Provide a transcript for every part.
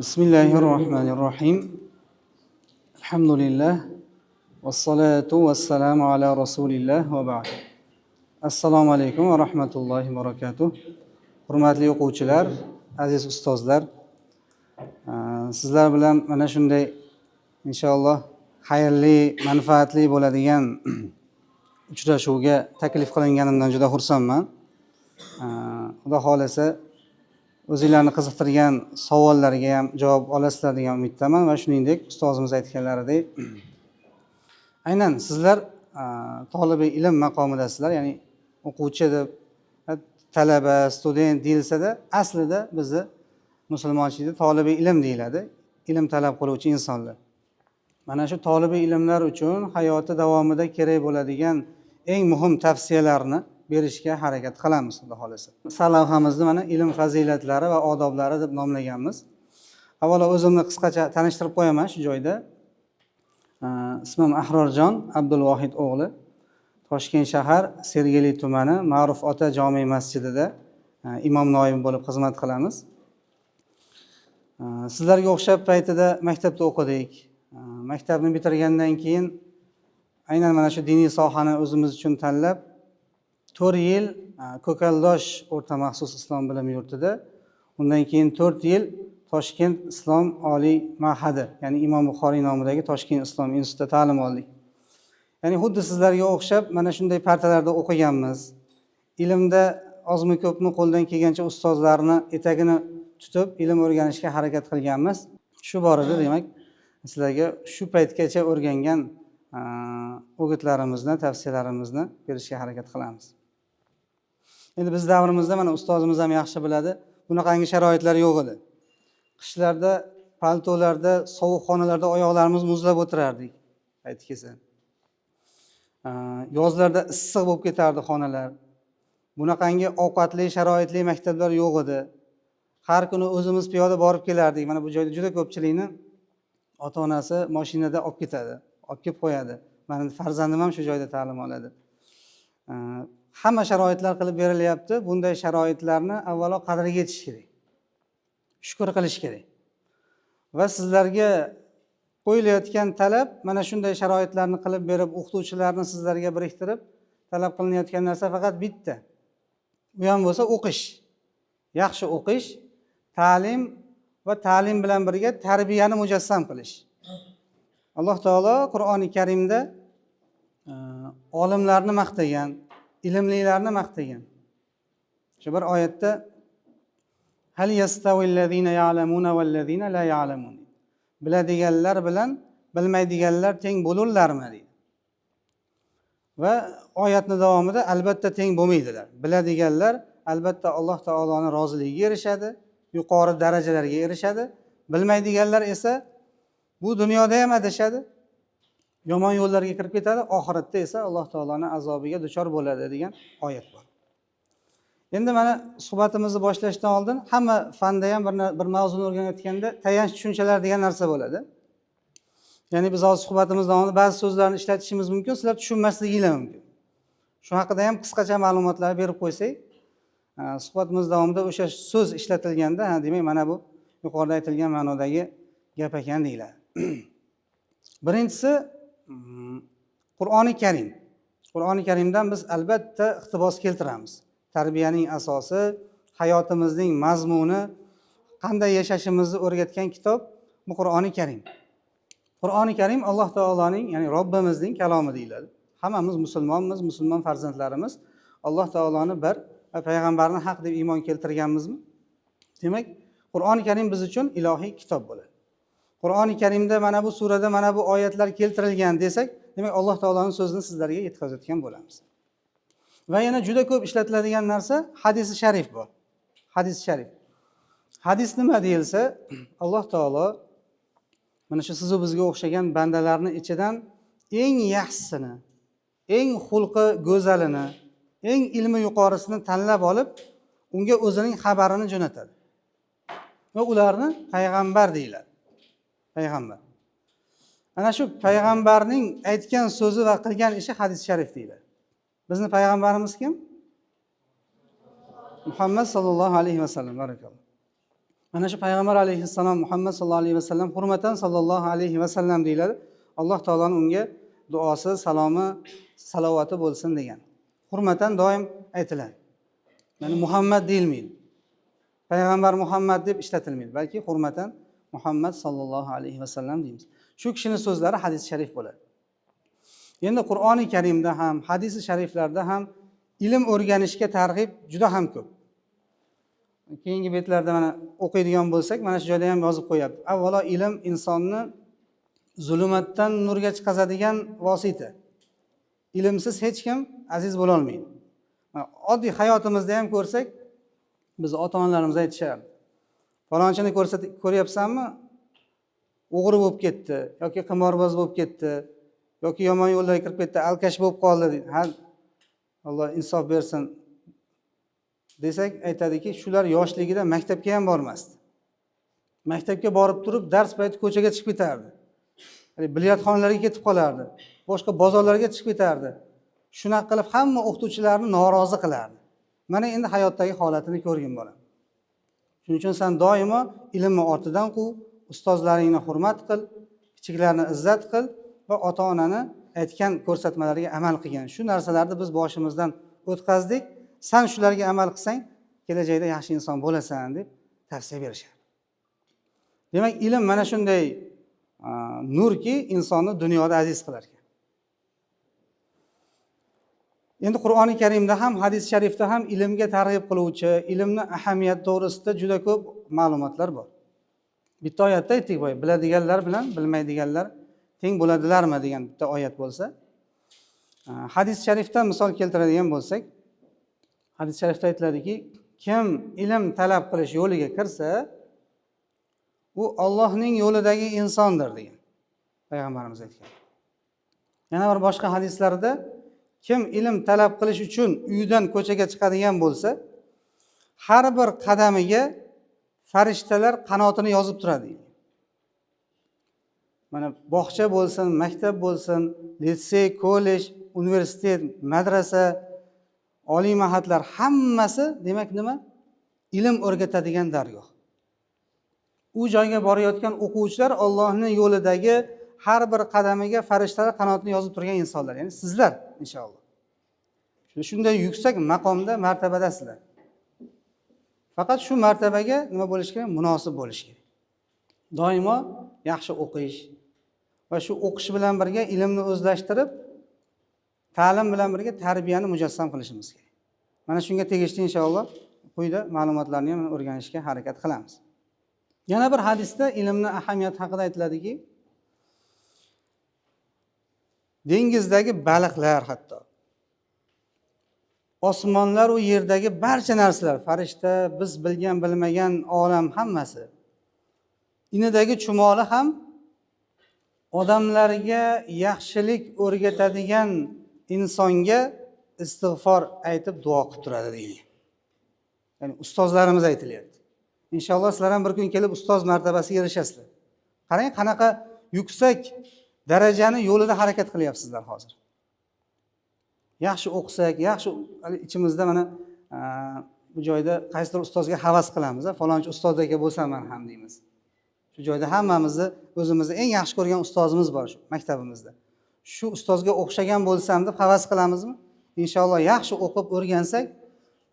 بسم الله الرحمن الرحيم، الحمد لله والصلاة والسلام على رسول الله، وبعد. Assalomu alaykum va rahmatullohi va barakatuh. Hurmatli o'quvchilar, aziz ustozlar, sizlar bilan mana shunday, inshaalloh, xayrli, manfaatli bo'ladigan uchrashuvga taklif qilinganimdan juda xursandman. Xudo xohlasa, o'zinglarni qiziqtirgan savollarga ham javob olasizlar degan umiddaman va shuningdek, ustozimiz aytganlaridek, aynan sizlar tolibi ilm maqomidasizlar, ya'ni o'quvchi deb, talaba, student deyilsada, aslida bizni musulmonchilikda tolibi ilm deyiladi, ilm talab qiluvchi insonlar. Mana shu tolibi ilmlar uchun hayoti davomida kerak bo'ladigan eng muhim tavsiyalarni berishga harakat qilamiz, xudo xohlasa. Sarlavhamizni mana "Ilm fazilatlari va odoblari" deb nomlaganmiz. Avvalo o'zimni qisqacha tanishtirib qo'yaman shu joyda. Ismim Ahrorjon Abdulvohid o'g'li. Toshkent shahar, Sergeli tumani, Ma'ruf ota jome masjidida imom noibi bo'lib xizmat qilamiz. Sizlarga o'xshab paytida maktabda o'qidik. Maktabni bitirgandan keyin aynan mana shu diniy sohani o'zimiz uchun tanlab, 4 yil Ko'kaldosh o'rta maxsus islom bilimi yurtida, undan keyin 4 yil Toshkent islom oliy ma'hadi, ya'ni Imom Buxoriy nomidagi Toshkent islom institutida ta'lim oldik. Ya'ni xuddi sizlarga o'xshab mana shunday partalarda o'qiganmiz. Ilmda ozmi, ko'pmi, qo'ldan kelgancha ustozlarni etagini tutib ilm o'rganishga harakat qilganmiz. Shu borada, demak, sizlarga shu paytgacha o'rgangan o'gitlarimizni, tavsiyalarimizni berishga harakat qilamiz. Endi biz davrimizda, mana ustozimiz ham yaxshi biladi, bunaqangi sharoitlar yo'q edi. Qishlarda paltolarda, sovuq xonalarda oyoqlarimiz muzlab o'tirardik payti kelsa. Yozlarda issiq bo'lib ketardi xonalar. Bunaqangi ovqatli, sharoitli maktablar yo'q edi. Har kuni o'zimiz piyoda borib kelardik. Mana bu joyda juda ko'pchilikni ota onasi mashinada olib ketadi, olib kelib qo'yadi. Mani farzandim ham shu joyda ta'lim oladi. Hamma sharoitlar qilib berilyapti. Bunday sharoitlarni avvalo qadriga yetish kerak, shukur qilish kerak va sizlarga qo'yilayotgan talab, mana shunday sharoitlarni qilib berib, o'qituvchilarni sizlarga biriktirib, talab qilinayotgan narsa faqat bitta, u ham bo'lsa o'qish, yaxshi o'qish, ta'lim va ta'lim bilan birga tarbiyani mujassam qilish. Alloh taolo Qur'oni Karimda olimlarni maqtagan, ilmlilarni maqtagan. Shu bir oyatda: هل يستوي الذين يعلمون والذين لا يعلمون. Biladiganlar bilan bilmaydiganlar teng bo'lurlarmi, deydi. Va oyatni davomida albatta teng bo'lmaydilar. Biladiganlar albatta Alloh taoloni roziligiga erishadi, yuqori darajalarga erishadi. Bilmaydiganlar esa bu dunyoda ham adashadi, yomon yo'llarga kirib ketadi, oxiratda esa Alloh taoloni azobiga duchor bo'ladi degan oyat bor. Endi mana suhbatimizni boshlashdan oldin hamma fanda ham bir mavzuni o'rganayotganda tayanch tushunchalar degan narsa bo'ladi. Ya'ni biz hozir suhbatimiz davomida ba'zi so'zlarni ishlatishimiz mumkin, sizlar tushunmasliginglar mumkin. Shu haqida ham qisqacha ma'lumotlar berib qo'ysak, suhbatimiz davomida o'sha so'z ishlatilganda, ha, demak, mana bu yuqorida aytilgan ma'nodagi gap ekan deyiladi. Birinchisi Qur'oni Karim. Qur'oni Karimdan biz albatta iqtibos keltiramiz. Tarbiyaning asosi, hayotimizning mazmuni, qanday yashashimizni o'rgatgan kitob bu Qur'oni Karim. Qur'oni Karim Alloh taoloning, ya'ni Robbimizning kalomi deyiladi. Hammamiz musulmonmiz, musulmon farzandlarimiz. Alloh taoloni bir va payg'ambarni haq deb iymon keltirganmizmi, demak, Qur'oni Karim biz uchun ilohiy kitob bo'ladi. Qur'oni Karimda mana bu surada mana bu oyatlar keltirilgan desak, demak, Alloh taoloni so'zini sizlarga yetkazayotgan bo'lamiz. Va yana juda ko'p ishlatiladigan narsa hadisi sharif bor. Hadis sharif. Hadis nima deyilsa, Alloh taolo mana shu sizu bizga o'xshagan bandalarni ichidan eng yaxshisini, eng xulqi go'zalini, eng ilmi yuqorisini tanlab olib, unga o'zining xabarini jo'natadi va ularni payg'ambar deyiladi. Payg'ambar. Ana shu payg'ambarning aytgan so'zi va qilgan ishi hadis sharif deyiladi. Bizni payg'ambarimiz kim? Muhammad sollallohu alayhi vasallam. Barakalloh. Mana shu payg'ambar alayhissalom Muhammad sallallohu alayhi vasallam hurmatan sallallohu alayhi vasallam deyiladi. Alloh taoloni unga duosi, salomi, salovati bo'lsin degan. Hurmatan doim aytiladi. Ya'ni Muhammad deyilmaydi. Payg'ambar Muhammad deb ishlatilmaydi, balki hurmatan Muhammad sallallohu alayhi vasallam deymiz. Shu kishining so'zlari hadis sharif bo'ladi. Endi Qur'oni Karimda ham, hadisi shariflarda ham ilm o'rganishga targ'ib juda ham ko'p. Keyingi betlarda mana o'qiydigan bo'lsak, mana shu joyda ham yozib qo'yapti. Avvalo ilm insonni zulumatdan nurga chiqazadigan vosita. Ilmsiz hech kim aziz bo'la olmaydi. Oddiy hayotimizda ham ko'rsak, biz ota-onalarimiz aytishardi. Falonchini ko'ryapsanmi? O'g'ri bo'lib ketdi yoki qimorboz bo'lib ketdi yoki yomon yo'llarga kirib ketdi, alkash bo'lib qoldi deydi. Ha, Alloh insof bersin desak, aytadiki, shular yoshligida maktabga ham bormasdi. Maktabga borib turib, dars payti ko'chaga chiqib ketardi. Bilyardxonalarga ketib qolardi, boshqa bozorlarga chiqib ketardi. Shunaqa qilib hamma o'qituvchilarni norozi qilardi. Mana endi hayotdagi holatini ko'rgin bolam. Shuning uchun sen doimo ilmni ortidan quv, ustozlaringni hurmat qil, kichiklarni izzat qil va ota-onani aytgan ko'rsatmalariga amal qilgin. Shu narsalarni biz boshimizdan o'tkazdik. Sen shularga amal qilsang, kelajakda yaxshi inson bo'lasan deb tavsiya berishadi. Demak, ilm mana shunday nurki insonni dunyoda aziz qilar ekan. Endi Qur'oni Karimda ham, hadis sharifda ham ilmga targ'ib qiluvchi, ilmni ahamiyati to'g'risida juda ko'p ma'lumotlar bor. Bitta oyatda aytdik boya, biladiganlar bilan bilmaydiganlar teng bo'ladilarmi degan bitta oyat bo'lsa, hadis sharifdan misol keltiradigan bo'lsak, hadis sharifda aytiladiki, kim ilm talab qilish yo'liga kirsa, u Allohning yo'lidagi insondir degan payg'ambarimiz aytgan. Yana bir boshqa hadislarda kim ilm talab qilish uchun uydan ko'chaga chiqadigan bo'lsa, har bir qadamiga farishtalar qanotini yozib turadi. Mana bog'cha bo'lsin, maktab bo'lsin, litsey, kollej, universitet, madrasa, oliy mahatlar hammasi demak nima? Ilm o'rgatadigan dargoh. U joyga borayotgan o'quvchilar Allohning yo'lidagi har bir qadamiga farishtalar qanotini yozib turgan insonlar, ya'ni sizlar inshaalloh. Shunday yuksak maqomda, martabadasizlar. Faqat shu martabaga nima bo'lish kerak? Munosib bo'lish kerak. Doimo yaxshi o'qish va shu o'qish bilan birga ilmni o'zlashtirib, ta'lim bilan birga tarbiyani mujassam qilishimiz kerak. Mana shunga tegishli inshaalloh quyida ma'lumotlarni ham o'rganishga harakat qilamiz. Yana bir hadisda ilmni ahamiyati haqida aytiladiki, dengizdagi baliqlar, hatto osmonlar u yerdagi barcha narsalar, farishta, biz bilgan bilmagan olam hammasi, inidagi chumoli ham odamlarga yaxshilik o'rgatadigan insonga istig'for aytib duo qilib turadi deydi. Ya'ni ustozlarimiz aytilyapti. Inshaalloh sizlar ham bir kun kelib ustoz martabasiga erishasizlar. Qarang, qanaqa yuksak darajani yo'lida harakat qilyapsizlar hozir. Yaxshi o'qisak, yaxshi ichimizda mana bu joyda qaysidir ustozga havas qilamiz, falonchi ustozdek bo'lsam man ham deymiz. Shu joyda hammamizni o'zimizni eng yaxshi ko'rgan ustozimiz bor shu maktabimizda. Shu ustozga o'xshagan bo'lsam deb havas qilamizmi? Inshaalloh yaxshi o'qib o'rgansak,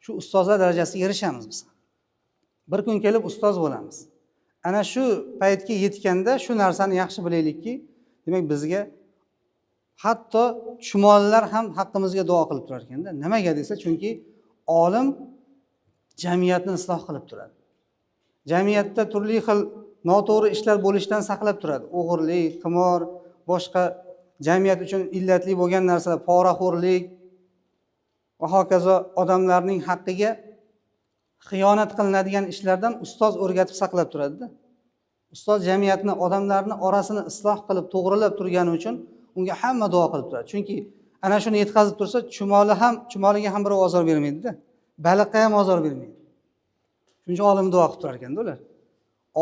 shu ustozlar darajasiga erishamiz biz. Bir kun kelib ustoz bo'lamiz. Ana shu paytga yetganda shu narsani yaxshi bilaylikki, demak bizga hatto chumollar ham haqqimizga duo qilib turar ekanda. Nimaga desa, chunki olim jamiyatni isloh qilib turadi. Jamiyatda turli xil noto'g'ri ishlar bo'lishidan saqlab turadi. O'g'irlik, qimor, boshqa jamiyat uchun illatli bo'lgan narsalar, poraxo'rlik va hokazo odamlarning haqqiga xiyonat qilinadigan ishlardan ustoz o'rgatib saqlab turadi-da. Ustoz jamiyatni, odamlarni orasini isloh qilib, to'g'rilab turgani uchun unga hamma duo qilib turadi. Chunki ana shuni yetkazib tursa, chumoliga ham birov ozor bermaydi-da. Baliqqa ham ozor bermaydi. Shuning uchun olim duo qilib turar ekanda ular.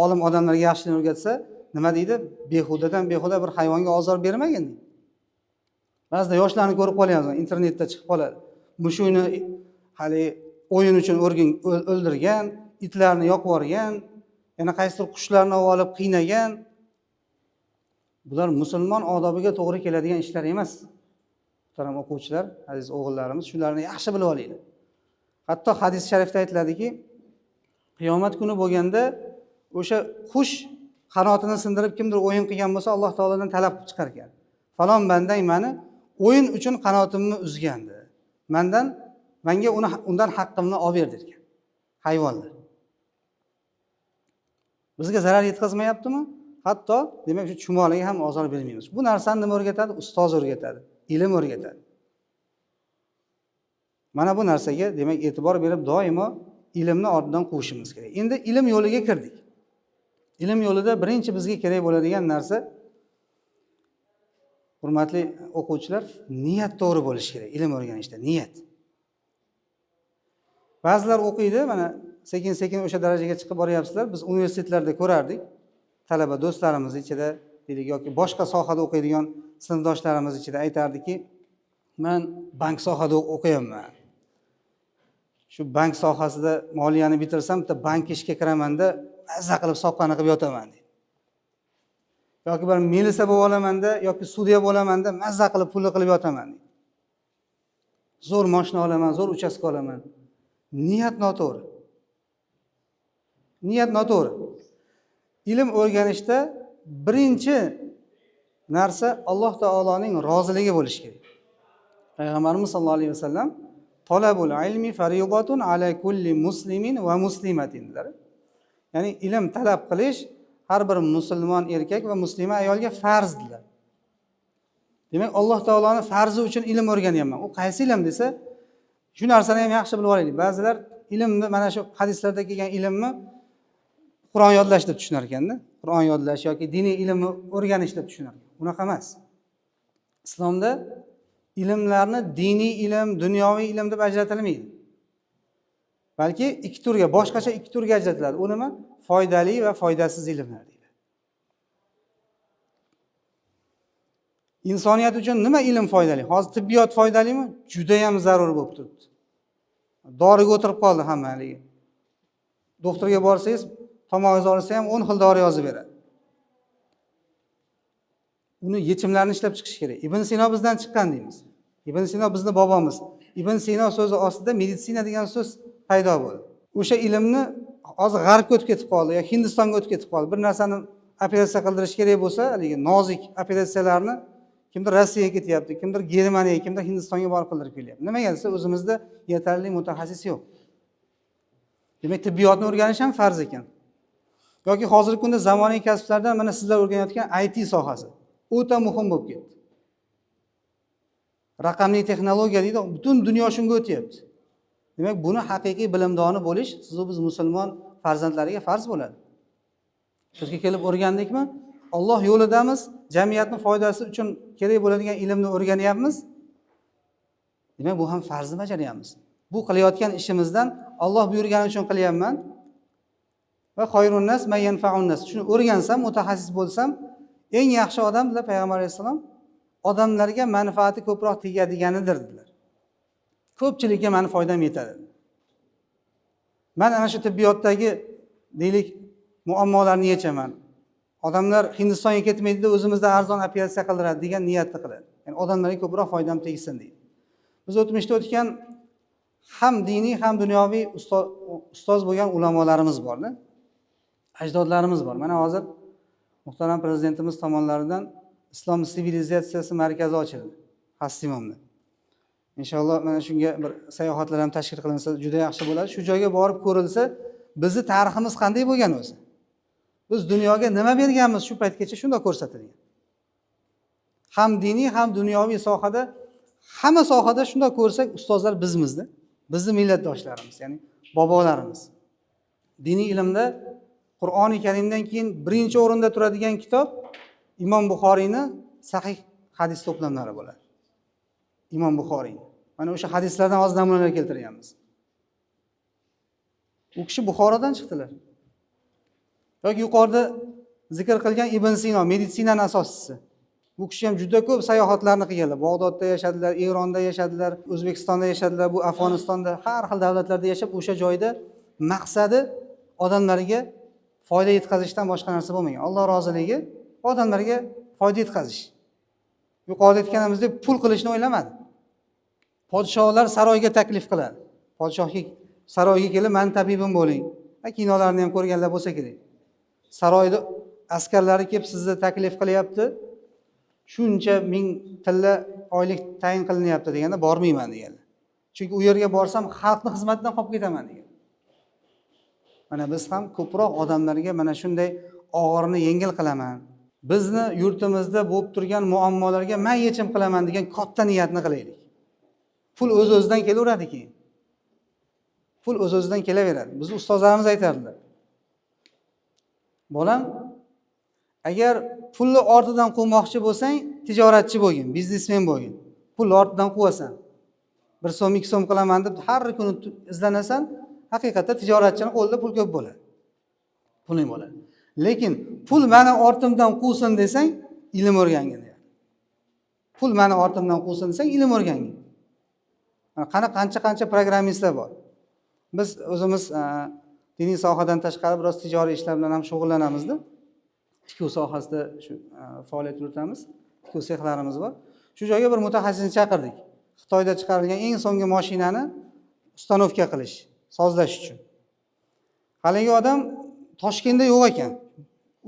Olim odamlarga yaxshilikni o'rgatsa, nima deydi? Behudadan behuda bir hayvonga ozor bermagin deydi. Ba'zida yoshlarni ko'rib qolyapmiz, internetda chiqib qoladi. Mushukni hali o'yin uchun o'ldirgan, itlarni yoqib yuborgan, Yana qaysidir qushlarni olib qiynagan. Bular musulmon odobiga to'g'ri keladigan ishlar emas. Muhtaram o'quvchilar, aziz o'g'illarimiz, shularni yaxshi bilib olinglar. Hatto hadis sharifda aytiladiki, qiyomat kuni bo'lganda o'sha qush qanotini sindirib kimdir o'yin qilgan bo'lsa, Alloh taolodan talab qilib chiqar ekan. Falon bandang meni o'yin uchun qanotimni uzgandi. Menga undan haqqimni olib ber derkan. Hayvonlar. Bizga zarar yetkazmayaptimi? Hatto demak shu chumoliga ham ozor bermaymiz. Bu narsani nima o'rgatadi? Ustoz o'rgatadi, ilm o'rgatadi. Mana bu narsaga demak e'tibor berib doimo ilmni ortidan quvishimiz kerak. Endi ilm yo'liga kirdik. Ilm yo'lida birinchi bizga kerak bo'ladigan narsa, hurmatli o'quvchilar, niyat to'g'ri bo'lishi kerak. Ilm o'rganishda niyat. Ba'zilar o'qiydi, mana sekin-sekin o'sha darajaga chiqib boryapsizlar. Biz universitetlarda ko'rardik, talaba do'stlarimiz ichida deylik yoki boshqa sohada o'qiydigan sinfdoshlarimiz ichida aytardiki, men bank sohada o'qiyapman. Shu bank sohasida moliyani bitirsam, bitta bank ishga kiramanda, mazza qilib soqqani qilib yotaman deydi. Yoki bir milisa bo'lib olamanda yoki sudya bo'lamanda, mazza qilib pulni qilib yotaman deydi. Zo'r mashina olaman, zo'r uchastka olaman. Niyat noto'g'ri. Niyat noto'g'ri. Ilm o'rganishda birinchi narsa Alloh taoloning roziligi bo'lishi kerak. Payg'ambarimiz sollallohu alayhi vasallam talabul ilmi fariidatun ala kulli muslimin va muslimatin dedilar. Ya'ni ilm talab qilish har bir musulmon erkak va muslima ayolga farz dedilar. Demak, Alloh taoloning farzi uchun ilm o'rganyapman. U qaysi ilm desa, shu narsani ham yaxshi bilib olaylik. Ba'zilar ilmni mana shu hadislarda kelgan ilmni Qur'on yodlash deb tushunar ekanda. Qur'on yodlash yoki diniy ilmni o'rganish deb tushunar ekan. Unaqa emas. Islomda ilmlarni diniy ilm, dunyoviy ilm deb ajratilmaydi. Balki ikki turga, boshqacha ikki turga ajratiladi. U nima? Foydali va foydasiz ilmlar deyiladi. Insoniyat uchun nima ilm foydali? Hozir tibbiyot foydalimi? Juda ham zarur bo'lib turibdi. Doriga o'tirib qoldi hamma haligi. Doktorga borsangiz, tomog'ingiz og'risa ham 10 xil dori yozib beradi. Uni yechimlarini ishlab chiqish kerak. Ibn Sino bizdan chiqqan deymiz. Ibn Sino bizni bobomiz. Ibn Sino so'zi ostida meditsina degan so'z paydo bo'ldi. O'sha ilmni hozir g'arbga o'tib ketib qoldi yoki Hindistonga o'tib ketib qoldi. Bir narsani operatsiya qildirish kerak bo'lsa, haligi nozik operatsiyalarni kimdir Rossiyaga ketyapti, kimdir Germaniyaga, kimdir Hindistonga borib qildirib kelyapti. Nimaga desa, o'zimizda yetarli mutaxassis yo'q. Demak, tibbiyotni o'rganish ham farz ekan. Yoki hozirgi kunda zamonaviy kasblardan mana sizlar o'rganayotgan IT sohasi o'ta muhim bo'lib ketdi. Raqamli texnologiya deydi, butun dunyo shunga o'tyapti. Demak, buni haqiqiy bilimdoni bo'lish siz va biz musulmon farzandlariga farz bo'ladi. Bizga kelib o'rgandikmi? Alloh yo'lidamiz, jamiyatning foydasi uchun kerak bo'ladigan ilmni o'rganyapmiz. Demak, bu ham farzni bajaryapmiz. Bu qilayotgan ishimizdan Alloh buyurgani uchun qilyapman. Va xoyrun nas man yanfa'un nas. Shuni o'rgansam, mutaxassis bo'lsam, eng yaxshi odam dedilar Payg'ambar alayhissalom, odamlarga manfaati ko'proq tegadiganidir dedilar. Ko'pchilikka meni foydam yetadi. Men ana shu tibbiyotdagi deylik muammolarni yechaman. Odamlar Hindistonga ketmaydida o'zimizda arzon operatsiya qildiradi degan niyatni qiladi. Ya'ni odamlarga ko'proq foydam tegsin deydi. Biz o'tmishda o'tgan ham diniy ham dunyoviy ustoz bo'lgan ulamolarimiz borda. Ajdodlarimiz bor. Mana hozir muhtaram prezidentimiz tomonlaridan Islom sivilizatsiyasi markazi ochildi Hassimomda. Inshaalloh mana shunga bir sayohatlar ham tashkil qilinsa juda yaxshi bo'ladi. Shu joyga borib ko'rilsa, bizni tariximiz qanday bo'lgan o'zi? Biz dunyoga nima berganmiz shu paytgacha shunday ko'rsatilgan. Ham diniy ham dunyoviy sohada, hamma sohada shunday ko'rsak, ustozlar bizmizda. Bizni millatdoshlarimiz, ya'ni bobolarimiz. Diniy ilmda Qur'oni Karimdan keyin birinchi o'rinda turadigan kitob Imom Buxoriyni sahih hadis to'plamlari bo'ladi. Imom Buxoriy. Mana o'sha hadislardan hozir namunalar keltiryapmiz. U kishi Buxorodan chiqdilar. Yoki yuqorida zikr qilgan Ibn Sino, meditsinaning asoschisi. Bu kishi ham juda ko'p sayohatlarni qilganlar. Bag'dodda yashadilar, Eronda yashadilar, O'zbekistonda yashadilar, bu Afg'onistonda, har xil davlatlarda yashab, o'sha joyda maqsadi odamlarga foyda yetkazishdan boshqa narsa bo'lmagan. Alloh roziligi odamlarga foyda yetkazish. Yuqorida aytganimizdek, pul qilishni o'ylamadi. Podshohlar saroyga taklif qiladi. Podshohga, saroyga kelib, mani tabibim bo'ling. Kinolarni ham ko'rganlar bo'lsa kerak. Saroyda askarlari kelib sizni taklif qilyapti. Shuncha ming tilla oylik tayin qilinyapti deganda bormayman deganlar. Chunki u yerga borsam xalqni xizmatidan qolib ketaman degan. Mana biz ham ko'proq odamlarga mana shunday og'irini yengil qilaman. Bizni yurtimizda bo'lib turgan muammolarga men yechim qilaman degan katta niyatni qilaylik. Pul o'z-o'zidan kelaveradi keyin. Pul o'z-o'zidan kelaveradi. Bizni ustozlarimiz aytardilar. Bolam, agar pulni ortidan quvmoqchi bo'lsang, tijoratchi bo'lgin, biznesmen bo'lgin. Pulni ortidan quvasan. 1 so'm, 2 so'm qilaman deb har kuni izlanasan, haqiqatda tijoratchining qo'lida pul ko'p bo'ladi. Puling bo'ladi. Lekin pul meni ortimdan quvsin desang, ilm o'rgangin deyadi. Pul meni ortimdan quvsin desang, ilm o'rgangin. Mana qana qancha-qancha programmistlar bor. Biz o'zimiz diniy sohadan tashqari biroz tijoriy ishlar bilan ham shug'ullanamizda. Tikuv sohasida shu faoliyat yuritamiz. Tikuv sexlarimiz bor. Shu joyga bir mutaxassisni chaqirdik. Xitoyda chiqarilgan eng so'nggi mashinani установка qilish, sozlash uchun. Haligi odam Toshkentda yo'q ekan.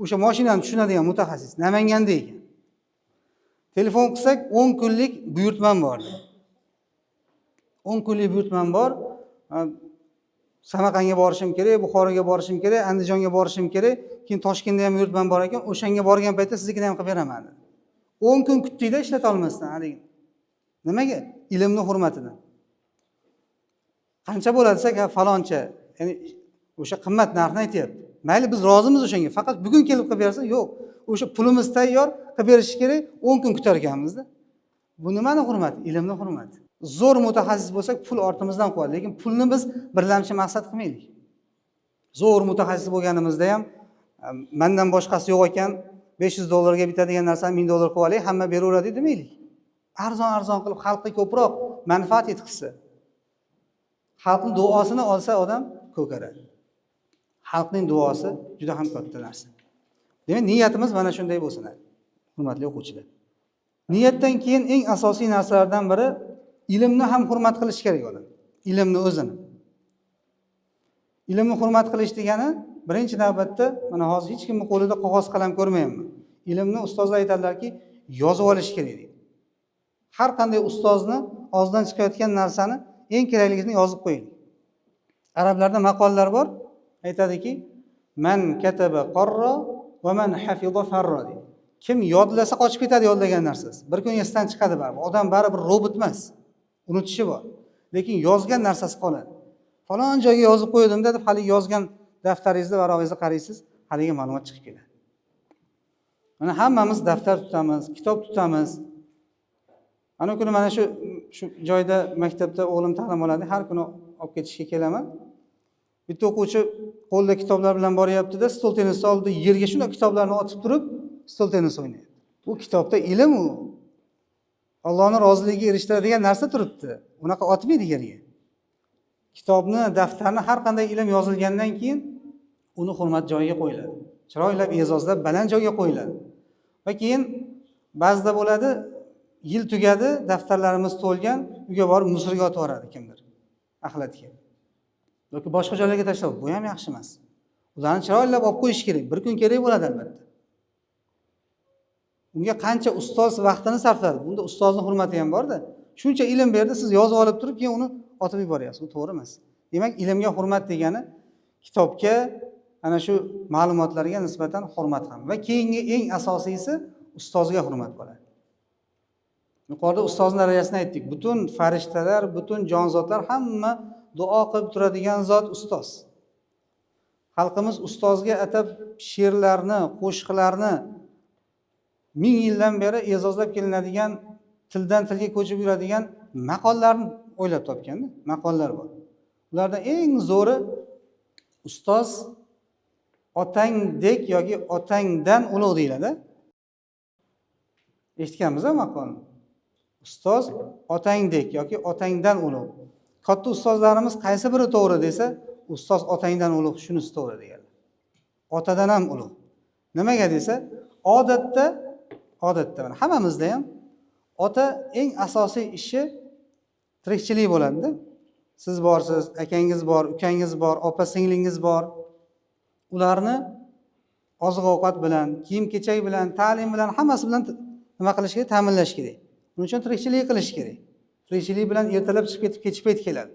O'sha mashinani tushunadigan mutaxassis Namanganda ekan. Telefon qilsak, 10 kunlik buyurtmam bor. 10 kunlik buyurtmam bor. Samarqandga borishim kerak, Buxoroga borishim kerak, Andijonga borishim kerak. Keyin Toshkentda ham buyurtmam bor ekan, o'shanga borgan paytda siznikini ham qilib beraman dedi. 10 kun kutdikda ishlata olmasdan haligi. Nimaga? Ilmni hurmatidan. Qancha bo'ladi desak, ha, faloncha, ya'ni o'sha qimmat narxni aytyapti. Mayli, biz rozimiz o'shanga, faqat bugun kelib qilib bersa, yo'q. O'sha pulimiz tayyor, qilib berishi kerak, 10 kun kutar ekanmizda. Bu nimani hurmati? Ilmni hurmati. Zo'r mutaxassis bo'lsak, pul ortimizdan quvadi, lekin pulni biz birlamchi maqsad qilmaylik. Zo'r mutaxassis bo'lganimizda ham mandan boshqasi yo'q ekan, 500 dollarga bitadigan narsani 1000 dollar qilib olaylik, hamma beraveradi demaylik. Arzon arzon qilib xalqqa ko'proq manfaat yetkazsa, xalqning duosini olsa odam ko'karadi. Xalqning duosi juda ham katta narsa. Demak, niyatimiz mana shunday bo'lsin, hurmatli o'quvchilar. Niyatdan keyin eng asosiy narsalardan biri ilmni ham hurmat qilish kerak odam. Ilmni o'zini. Ilmni hurmat qilish degani birinchi navbatda mana hozir hech kimning qo'lida qog'oz qalam ko'rmayapman. Ilmni ustozlar aytadilarki, yozib olish kerak deydi. Har qanday ustozni og'zidan chiqayotgan narsani eng keraklisini yozib qo'ying. Arablarda maqollar bor, aytadiki, man kataba qarra va man hafiza farra deydi. Kim yodlasa qochib ketadi yodlagan narsasi. Bir kun esdan chiqadi baribir. Odam baribir robot emas. Unutishi bor. Lekin yozgan narsasi qoladi. Falon joyga yozib qo'ydim deb haligi yozgan daftaringizni varog'ingizga qaraysiz, haligi ma'lumot chiqib keladi. Mana hammamiz daftar tutamiz, kitob tutamiz. Ana kuni mana shu joyda maktabda o'g'lim ta'lim oladi, har kuni olib ketishga kelaman. Bitta o'quvchi qo'lida kitoblar bilan boryapti-da, stol tennisi oldida yerga shunday kitoblarni otib turib, stol tennis o'ynayapti. Bu kitobda ilm u. Allohning roziligiga erishtiradigan narsa turibdi. Unaqa otmaydi yerga. Kitobni, daftarni har qanday ilm yozilgandan keyin uni hurmat joyiga qo'yiladi. Chiroylab, e'zozlab, baland joyga qo'yiladi. Va keyin ba'zida bo'ladi, yil tugadi, daftarlarimiz to'lgan, uyga borib musorga otib yuboradi kimdir. Axlatga. Yoki boshqa joylarga tashlab, bu ham yaxshi emas. Ularni chiroylab olib qo'yish kerak. Bir kun kerak bo'ladi albatta. Unga qancha ustoz vaqtini sarfladi. Bunda ustozning hurmati ham borda. Shuncha ilm berdi, siz yozib olib turib, keyin uni otib yuboryapsiz. Bu to'g'ri emas. Demak, ilmga hurmat degani kitobga, ana shu ma'lumotlarga nisbatan hurmat ham. Va keyingi eng asosiysi ustozga hurmat bo'ladi. Yuqorida ustozning darajasini aytdik. Butun farishtalar, butun jonzotlar hamma duo qilib turadigan zot ustoz. Xalqimiz ustozga atab she'rlarni, qo'shiqlarni ming yildan beri e'zozlab kelinadigan, tildan tilga ko'chib yuradigan maqollarni o'ylab topganda, maqollar bor. Ulardan eng zo'ri ustoz otangdek yoki otangdan ulug' deyiladi. Eshitganmiz maqolni. Ustoz otangdek yoki otangdan ulug'. Katta ustozlarimiz qaysi biri to'g'ri desa, ustoz otangdan ulug', shunisi to'g'ri deganlar. Otadan ham ulug'. Nimaga desa, odatda mana hammamizda ham ota eng asosiy ishi tirikchilik bo'ladida. Siz borsiz, akangiz bor, ukangiz bor, opa singlingiz bor. Ularni oziq ovqat bilan, kiyim kechak bilan, ta'lim bilan, hammasi bilan nima qilish kerak? Ta'minlash kerak. Buning uchun tirikchilik qilish kerak. Tirikchilik bilan ertalab chiqib ketib, kechki payt keladi.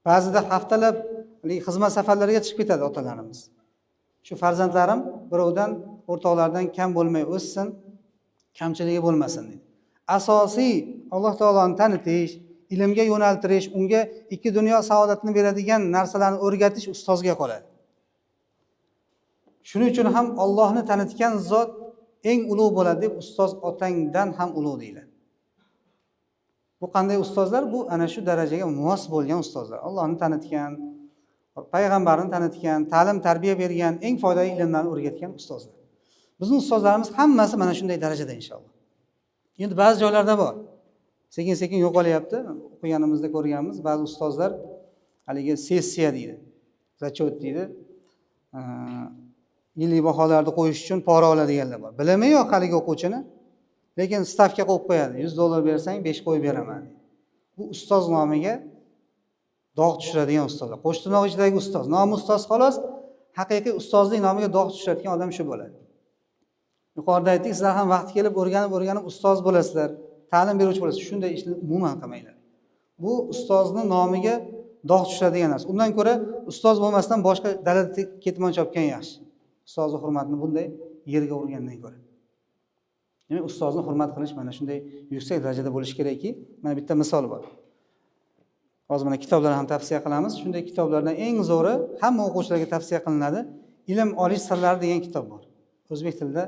Ba'zida haftalab haligi xizmat safarlariga chiqib ketadi otalarimiz. Shu farzandlarim birovdan, o'rtoqlardan kam bo'lmay o'ssin, kamchiligi bo'lmasin deydi. Asosiy Alloh taoloni tanitish, ilmga yo'naltirish, unga ikki dunyo saodatini beradigan narsalarni o'rgatish ustozga qoladi. Shuning uchun ham Allohni tanitgan zot eng ulug' bo'ladi deb ustoz otangdan ham ulug' deyiladi. Bu qanday ustozlar? Bu ana shu darajaga mos bo'lgan ustozlar. Allohni tanitgan, payg'ambarni tanitgan, ta'lim tarbiya bergan, eng foydali ilmlarni o'rgatgan ustozlar. Bizning ustozlarimiz hammasi mana shunday darajada inshaalloh. Endi ba'zi joylarda bor. Sekin-sekin yo'qolyapti. O'qiganimizda ko'rganmiz, ba'zi ustozlar haligi sessiya deydi, зачет deydi. Yillik baholarni qo'yish uchun pora oladiganlar bor. Bilimi yo'q haligi o'quvchini, lekin stavka qo'yib qo'yadi. $100 bersang 5 qo'yib beraman deydi. Bu ustoz nomiga dog' tushiradigan ustozlar. Qo'shtirnoq ichidagi ustoz, nomi ustoz xolos, haqiqiy ustozlik nomiga dog' tushiradigan odam shu bo'ladi. Yuqorida aytdik, sizlar ham vaqti kelib o'rganib, o'rganib ustoz bo'lasizlar, ta'lim beruvchi bo'lasiz. Shunday ishni umuman qilmanglar. Bu ustozni nomiga dog' tushiradigan narsa. Undan ko'ra ustoz bo'lmasdan boshqa dalada ketmon chopgan yaxshi. Ustozni hurmatini bunday yerga urgandan ko'ra. Demak, ustozni hurmat qilish mana shunday yuksak darajada bo'lishi kerakki, mana bitta misol bor. Hozir mana kitoblar ham tavsiya qilamiz. Shunday kitoblardan eng zo'ri hamma o'quvchilarga tavsiya qilinadi. Ilm olish sirlari degan kitob bor. O'zbek tilida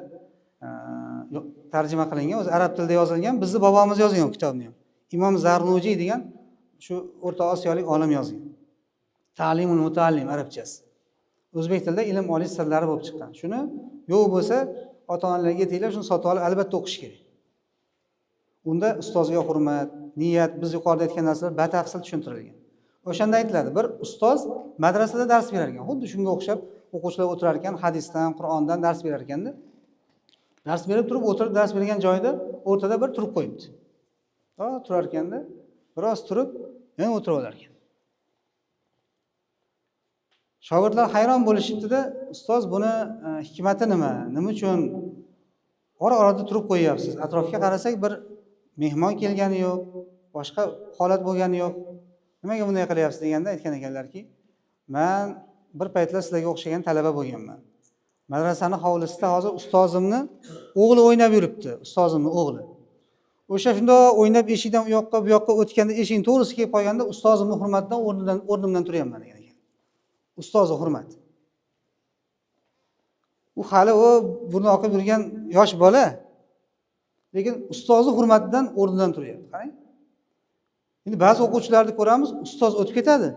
tarjima qilingan, o'zi arab tilida yozilgan, bizni bobomiz yozgan u kitobni ham. Imom Zarnujiy degan shu O'rta Osiyolik olim yozgan. Ta'limul mutaallim arabchasi. O'zbek tilida ilm olish sirlari bo'lib chiqqan. Shuni yo'q bo'lsa, ota-onalarga yetinglar, shuni sotib olib albatta o'qish kerak. Unda ustozga hurmat, niyat, biz yuqorida aytgan narsalar batafsil tushuntirilgan. O'shanda aytiladi, bir ustoz madrasada dars berar ekan. Xuddi shunga o'xshab o'quvchilar o'tirar ekan, hadisdan, Qur'ondan dars berar ekanda. Dars berib turib, o'tirib dars bergan joyida o'rtada bir turib qo'yibdi. To turar ekanda, biroz turib, yana o'tirib olar ekan. Shogirdlar hayron bo'lishibdi-da, ustoz buni hikmati nima? Nima uchun ora-orada turib qo'yyapsiz? Atrofga qarasak bir mehmon kelgani yo'q, boshqa holat bo'lgani yo'q. Nimaga bunday qilyapsiz deganda aytgan ekanlarki, men bir paytlar sizlarga o'xshagan talaba bo'lganman. Madrasani hovlisida hozir ustozimni o'g'li o'ynab yuribdi, ustozimni o'g'li. O'sha shundoq o'ynab eshikdan u yoqqa bu yoqqa o'tganda eshikning to'g'risiga kelib qolganda ustozimni hurmatidan o'rnimdan turyapman degan ekan. Ustozi hurmat. U hali u burni oqib yurgan yosh bola, lekin ustozi hurmatidan o'rnidan turyapti. Qarang. Endi ba'zi o'quvchilarni ko'ramiz, ustoz o'tib ketadi.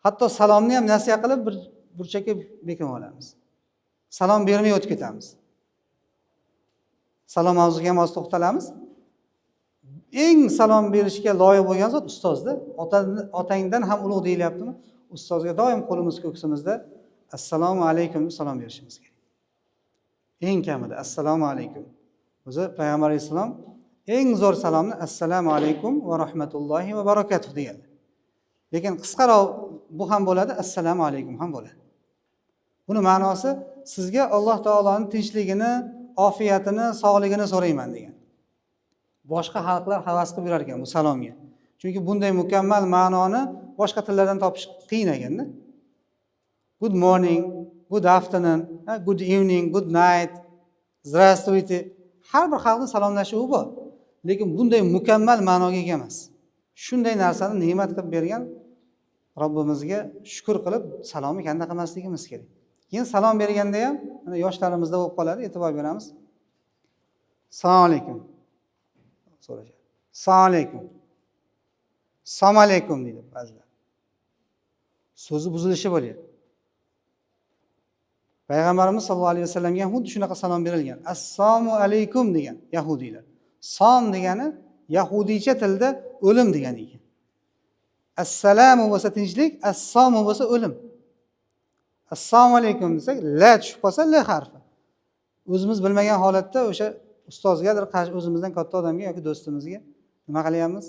Hatto salomni ham nasiya qilib bir burchakka bekinib olamiz. Salom bermay o'tib ketamiz. Salom mavzusiga ham hozir to'xtalamiz. Eng salom berishga loyiq bo'lgan zot ustozda. Otangdan ham ulug' deyilyaptimi? Ustozga doim qo'limiz ko'ksimizda assalomu alaykum deb salom berishimiz kerak. Eng kamida assalomu alaykum. O'zi payg'ambar alayhissalom eng zo'r salomni assalomu alaykum va rahmatullohi va barakatuh deganlar. Lekin qisqaroq bu ham bo'ladi, assalomu alaykum ham bo'ladi. Buni ma'nosi sizga Alloh taoloning tinchligini, ofiyatini, sog'ligini so'rayman degan. Boshqa xalqlar havas qilib yurar ekan bu salomga. Chunki bunday mukammal ma'noni boshqa tillardan topish qiyin ekanda. Good morning, good afternoon, good evening, good night, здравствуйте. Har bir xalqning salomlashuvi bor. Lekin bunday mukammal ma'noga ega emas. Shunday narsani ne'mat qilib bergan Robbimizga shukr qilib salomni kanda qilmasligimiz kerak. Keyin salom berganda ham mana yoshlarimizda bo'lib qoladi, e'tibor beramiz. Assalomu alaykum. So'rashadi. Assalomu alaykum. Assalomu alaykum deydi ba'zilar. So'zi buzilishi bo'lyapti. Payg'ambarimiz sollallohu alayhi vasallamga ham xuddi shunaqa salom berilgan. Assalomu alaykum degan yahudiylar. Som degani yahudiycha tilda o'lim degani ekan. Assalomu bo'lsa tinchlik, assomu bo'lsa o'lim. Assalomu alaykum desak, la tushib qolsa, l harfi. O'zimiz bilmagan holatda o'sha ustozgadir, o'zimizdan katta odamga yoki do'stimizga nima qilyapmiz?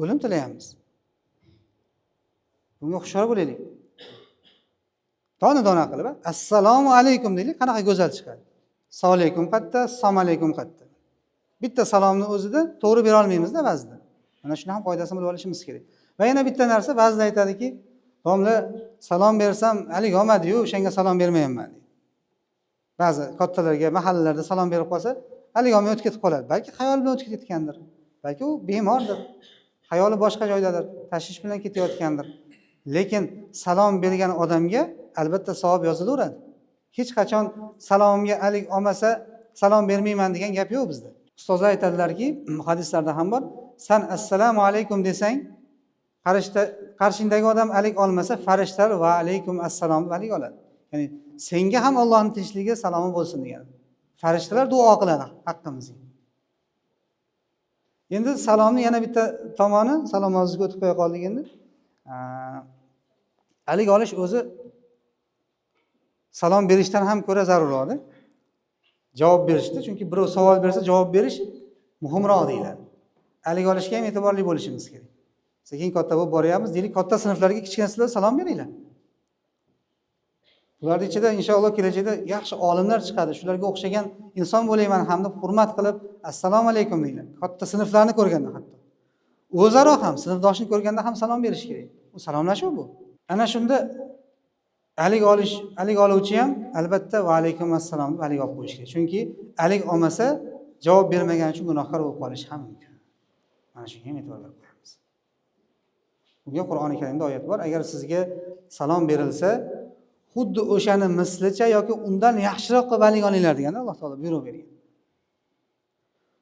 O'lim tilayapmiz. Bunga hushyor bo'laylik. Dona dona qilib, assalomu alaykum deylik, qanaqa go'zal chiqadi. Assalomu alaykum qayerda, assalomu alaykum qayerda. Bitta salomni o'zida to'g'ri bera olmaymizda ba'zida. Mana shuni ham qoidasini bilib olishimiz kerak. Va yana bitta narsa, ba'zida aytadiki, domla salom bersam haligi olmadiyu, o'shanga salom bermayapman deydi. Ba'zi kattalarga mahallalarda salom berib qolsa, haligi olmay o'tib ketib qoladi. Balki xayol bilan o'tib ketgandir. Balki u bemordir. Xayoli boshqa joydadir, tashvish bilan ketayotgandir. Lekin salom bergan odamga albatta savob yozilaveradi. Hech qachon salomimga alik olmasa salom bermayman degan gap yo'q bizda. Ustozlar aytadilarki, hadislarda ham bor, san assalomu alaykum desang, qarshingdagi odam alik olmasa, farishtalar va alaykum assalom deb alik oladi. Ya'ni senga ham Allohning tinchligi, salomi bo'lsin degani. Farishtalar duo qiladi haqqimizga. Endi salomni yana bitta tomoni, salom mavzusiga o'tib qo'ya qoldik endi. Alik olish o'zi salom berishdan ham ko'ra zarurroqda. Javob berishda, chunki birov savol bersa javob berish muhimroq deyiladi. Alik olishga ham e'tiborli bo'lishimiz kerak. Sekin katta bo'lib boryapmiz, deylik, katta sinflarga kichkina sinflar salom beringlar. Ularning ichida inshaalloh kelajakda yaxshi olimlar chiqadi. Shularga o'xshagan inson bo'layman ham deb hurmat qilib assalomu alaykum deylar. Katta sinflarni ko'rganda hatto. O'zaro ham sinfdoshini ko'rganda ham salom berish kerak. Bu salomlashuv bu. Ana shunda alik olish, alik oluvchi ham albatta va alaykum assalom deb alik olib qo'yish kerak. Chunki alik olmasa javob bermagani uchun gunohkor bo'lib qolishi ham mumkin. Mana shunga ham e'tibor berib qo'yamiz. Bunga Qur'oni Karimda oyat bor. Agar sizga salom berilsa, xuddi o'shani mislicha yoki undan yaxshiroq qilib alik olinglar deganda Alloh taolo buyruq bergan.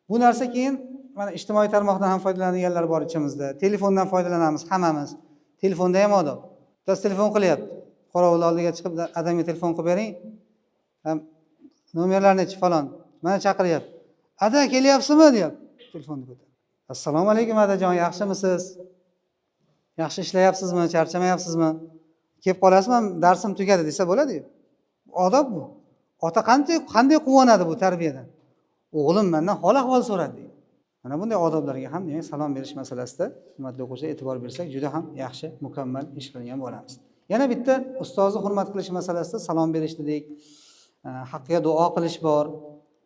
Bu narsa keyin mana ijtimoiy tarmoqdan ham foydalanadiganlar bor ichimizda. Telefondan foydalanamiz hammamiz. Telefonda ham odob. Bittasi telefon qilyapti. Qorovul oldiga chiqib, adamga telefon qilib bering. Nomerlar nechi falon. Mana chaqiryapti. Ada kelyapsizmi deyapti. Telefonni ko'tarib. Assalomu alaykum adajon, yaxshimisiz? Yaxshi ishlayapsizmi? Charchamayapsizmi? Kelib qolasizmi? Darsim tugadi desa bo'ladi-yu. Odob bu. Ota qanday quvonadi bu tarbiyadan. O'g'lim mendan hol ahvol so'radi deydi. Mana bunday odoblarga ham demak salom berish masalasida hurmatli o'quvchilar e'tibor bersak juda ham yaxshi, mukammal ish qilgan bo'lamiz. Yana bitta ustozni hurmat qilish masalasida salom berish dedik, haqqiga duo qilish bor,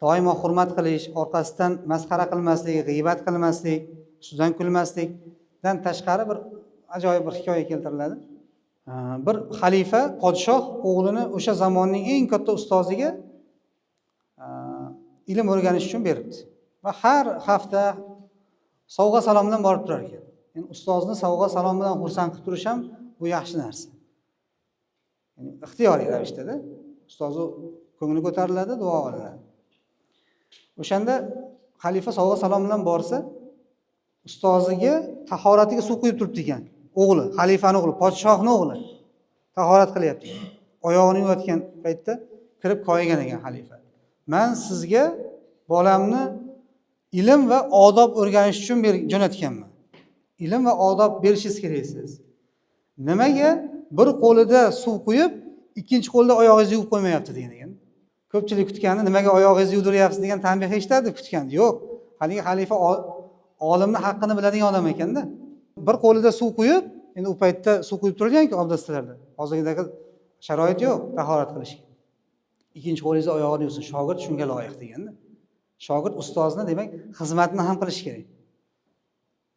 doimo hurmat qilish, orqasidan masxara qilmaslik, g'iybat qilmaslik, ustidan kulmaslikdan tashqari bir ajoyib bir hikoya keltiriladi. Bir xalifa, podshoh o'g'lini o'sha zamonning eng katta ustoziga ilm o'rganish uchun beribdi. Va har hafta sovg'a salom bilan borib turar ekan. Ya'ni ustozni sovg'a salom bilan xursand qilib turish ham bu yaxshi narsa. Ya'ni ixtiyoriy ravishda-da ustozi ko'ngli ko'tariladi, duo olinadi. O'shanda xalifa sovg'a salom bilan borsa, ustoziga tahoratiga suv quyib turibdi ekan. O'g'li, xalifani o'g'li, podshohning o'g'li tahorat qilyapti. Oyog'ini yuvayotgan paytda kirib koyigan ekan xalifa. Men sizga bolamni ilm va odob o'rganish uchun jo'natganman. Ilm va odob berishingiz kerak siz. Nimaga bir qo'lida suv quyib, ikkinchi qo'lida oyog'ingizni yuvib qo'ymayapti degan ekan. Ko'pchilik kutgani nimaga oyog'ingizni yuvdiryapsiz degan tanbeh eshitadi deb kutgan. Yo'q. Haligi xalifa olimni haqqini biladigan odam ekanda. Bir qo'lida suv quyib, endi u paytda suv quyib turilganku obdastlarda. Hozirgidagi sharoit yo'q tahorat qilishga. Ikkinchi qo'lingizda oyog'ini yuvsin. Shogird shunga loyiq deganda. Shogird ustozni demak xizmatini ham qilish kerak.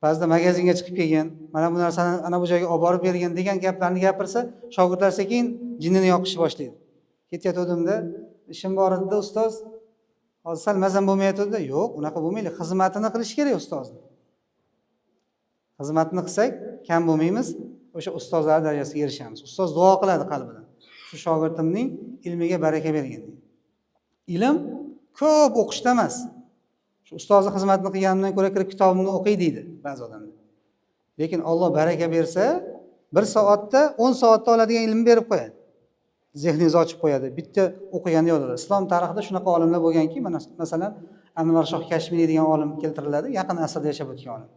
Ba'zida magazinga chiqib kelgan, mana bu narsani ana bu joyga olib borib bergin degan gaplarni gapirsa, shogirdlar sekin jinnini yoqishni boshlaydi. Ketayotgandimda ishim bor edi ustoz. Hozir sal mazam bo'lmayotgandi. Yo'q, unaqa bo'lmaydi. Xizmatini qilish kerak ustozni. Xizmatini qilsak kam bo'lmaymiz, o'sha ustozlar darajasiga erishamiz. Ustoz duo qiladi qalbidan. Shu shogirdimning ilmiga baraka bergin deydi. Ilm ko'p o'qishda emas. Shu ustozni xizmatini qilganimdan ko'ra kirib kitobimni o'qiy deydi ba'zi odamlar. Lekin Alloh baraka bersa, 1 soatda 10 soatda oladigan ilmni berib qo'yadi. Zehningizni ochib qo'yadi. Bitta o'qiganda yodladi. Islom tarixida shunaqa olimlar bo'lganki, mana masalan Anvar Shoh Kashmiriy degan olim keltiriladi, yaqin asrda yashab o'tgan olim.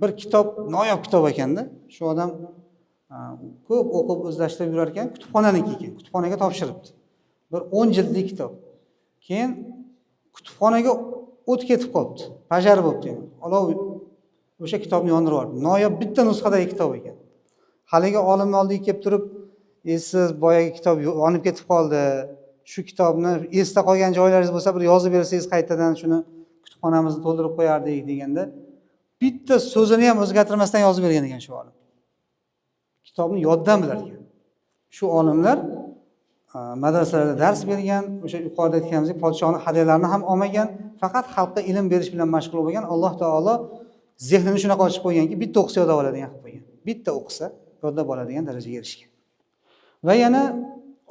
Bir kitob, noyob kitob ekanda, shu odam Ko'p o'qib o'zlashtirib yurar ekan, kutubxonaniki ekan, kutubxonaga topshiribdi. Bir 10 jildlik kitob. Keyin kutubxonaga o't ketib qolibdi, пожар bo'libdi, yani. Olov o'sha kitobni yondirib yubordi. Noyob bitta nusxadagi kitob ekan. Haligi olimni oldiga kelib turib, "Siz boyagi kitob yonib ketib qoldi. Shu kitobni esda qolgan joylaringiz bo'lsa, bir yozib bersangiz, qaytadan shuni kutubxonamizni to'ldirib qo'yardik", deganda, bitta so'zini ham o'zgartirmasdan yozib bergan ekan shu olim. Kitobni yoddan bilar ekan. Shu olimlar madrasalarda dars bergan, o'sha yuqorida aytganimizdek podshoni hadyalarini ham olmagan, faqat xalqqa ilm berish bilan mashg'ul bo'lgan. Alloh taolo zehnini shunaqa ochib qo'yganki, bitta o'qisa yodlab oladigan qilib qo'ygan. Bitta o'qisa yodlab oladigan darajaga erishgan. Va yana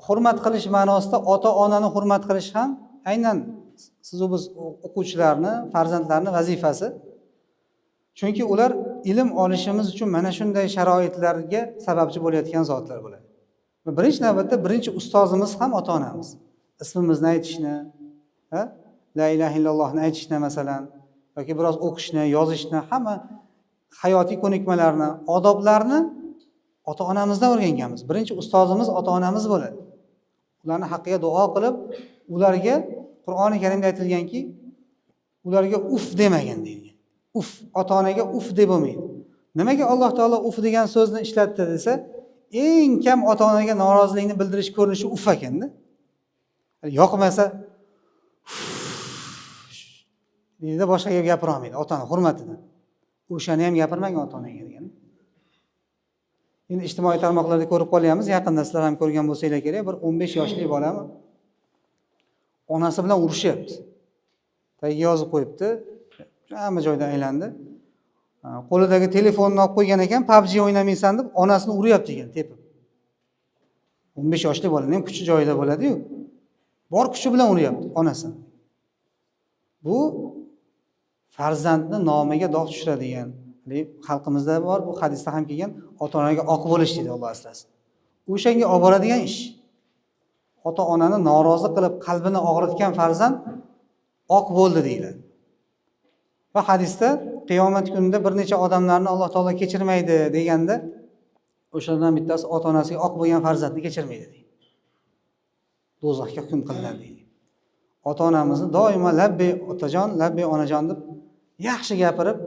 hurmat qilish ma'nosida ota onani hurmat qilish ham aynan sizu biz o'quvchilarni, farzandlarni vazifasi. Chunki ular ilm olishimiz uchun mana shunday sharoitlarga sababchi bo'layotgan zotlar bo'ladi. Va birinchi navbatda birinchi ustozimiz ham ota onamiz. Ismimizni aytishni, ha? La ilaha illallohni aytishni masalan, yoki biroz o'qishni, yozishni, hamma hayotiy ko'nikmalarni, odoblarni ota onamizdan o'rganganmiz. Birinchi ustozimiz ota onamiz bo'ladi. Ularni haqqiga duo qilib, ularga Qur'oni Karimda aytilganki, ularga uf demagin deyilgan. Uf, ota onaga uf deb bo'lmaydi. Nimaga Alloh taolo uf degan so'zni ishlatdi desa, eng kam ota onaga norozilikni bildirish ko'rinishi uf ekanda. Yoqmasa deydi, boshqa gap gapira olmaydi ota ona hurmatidan. O'shani ham gapirmang ota onaga degan. Endi ijtimoiy tarmoqlarda ko'rib qolyapmiz, yaqinda sizlar ham ko'rgan bo'lsanglar kerak, bir 15 yoshli bolami onasi bilan urushyapti. Tagiga yozib qo'yibdi. Hamma joyda aylandi. Qo'lidagi telefonni olib qo'ygan ekan, PUBG o'ynamaysan deb onasini uryapti ekan tepib. 15 yoshli bolani ham kuchi joyida bo'ladi-yu. Bor kuchi bilan uryapti onasini. Bu farzandni nomiga dog' tushiradigan, xalqimizda bor, bu hadisda ham kelgan, ota-onaga oq bo'lish deydi, Alloh asrasin. O'shanga olib boradigan ish. Ota-onani norozi qilib qalbini og'ritgan farzand oq bo'ldi deyiladi. Va hadisda qiyomat kunida bir necha odamlarni Alloh taolo kechirmaydi deganda, o'shalardan bittasi ota-onasiga oq bo'lgan farzandni kechirmaydi deydi. Do'zaxga hukm qilinadi deydi. Ota-onamizni doimo labbay otajon, labbay onajon deb yaxshi gapirib,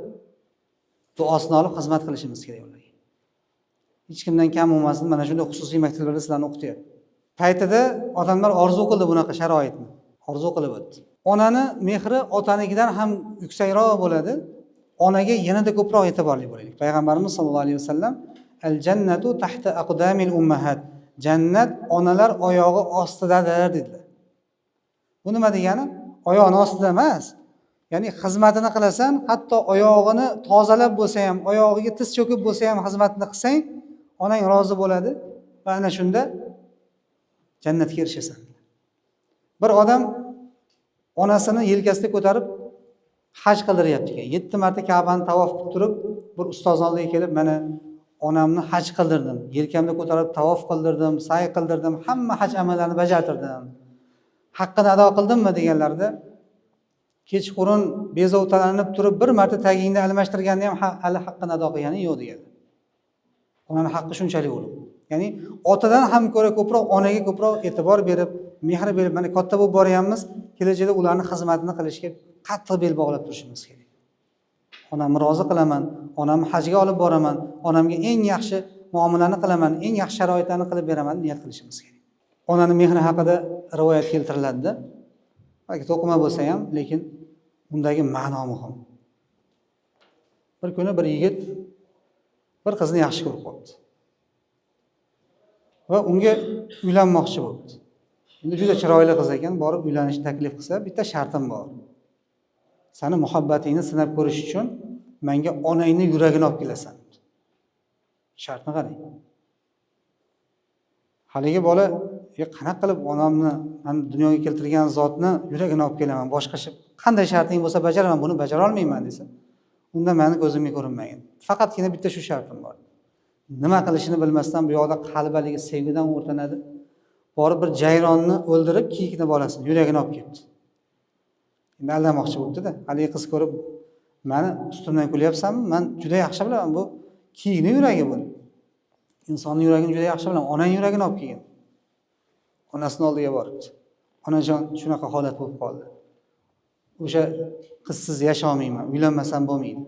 duosini olib xizmat qilishimiz kerak ularga. Hech kimdan kam bo'lmasin, mana shunday xususiy maktablarda sizlarni o'qityapti. Paytida odamlar orzu qildi bunaqa sharoitni. Orzu qilib o'tdi. Onani mehri otanikidan ham yuksakroq bo'ladi. Onaga yanada ko'proq e'tiborli bo'laylik. Payg'ambarimiz sollallohu alayhi vasallam al jannatu tahta aqdamil ummahat. Jannat onalar oyog'i ostidadir dedilar. Bu nima degani? Oyog'ini ostida emas. Ya'ni xizmatini qilasan, hatto oyog'ini tozalab bo'lsa ham, oyog'iga tiz cho'kib bo'lsa ham xizmatini qilsang, onang rozi bo'ladi va ana shunda jannatga erishasan. Bir odam onasini yelkasida ko'tarib haj qildiryapti ekan. 7 marta Ka'bani tavof qilib turib, bir ustoz oldiga kelib, mana onamni haj qildirdim, yelkamda ko'tarib tavof qildirdim, sa'y qildirdim, hamma haj amallarini bajartirdim. Haqqini ado qildimmi deganlarida, kechqurun bezovtalanib turib bir marta tagingni almashtirganda ham hali haqqini ado qilganing yo'q deganlar. Onani haqqi shunchalik ulug'. Ya'ni otadan ham ko'ra ko'proq onaga ko'proq e'tibor berib, mehr berib, mana katta bo'lib boryapmiz, kelajakda ularni xizmatini qilishga qattiq bel bog'lab turishimiz kerak. Onamni rozi qilaman, onamni hajga olib boraman, onamga eng yaxshi muomalani qilaman, eng yaxshi sharoitlarni qilib beraman niyat qilishimiz kerak. Onani mehri haqida rivoyat keltiriladida. Balki to'qima bo'lsa ham, lekin undagi ma'no muhim. Bir kuni bir yigit bir qizni yaxshi ko'rib qolibdi. Va unga uylanmoqchi bo'libdi. Endi juda chiroyli qiz ekan, borib uylanishni taklif qilsa, bitta shartim bor. Sani muhabbatingni sinab ko'rish uchun menga onangni yuragini olib kelasan. Shartni qarang. Haligi bola, qanaqa qilib onamni, meni dunyoga keltirgan zotni yuragini olib kelaman, boshqa qanday sharting bo'lsa bajaraman, buni bajara olmayman desa, unda meni ko'zimga ko'rinmagin. Faqatgina bitta shu shartim bor. Nima qilishini bilmasdan bu yoqda qalbi haligi sevgidan o'rtanadi. Borib bir jayronni o'ldirib, kiyikni bolasini yuragini olib kelibdi. Endi aldamoqchi bo'libdi-da. Haligi qiz ko'rib, meni ustimdan kulyapsanmi? Men juda yaxshi bilaman, bu kiyikni yuragi bu. Insonni yuragini juda yaxshi bilaman, onang yuragini olib kelgin. Onasini oldiga boribdi. Onajon, shunaqa holat bo'lib qoldi. O'sha qizsiz yasha olmayman, uylanmasam bo'lmaydi.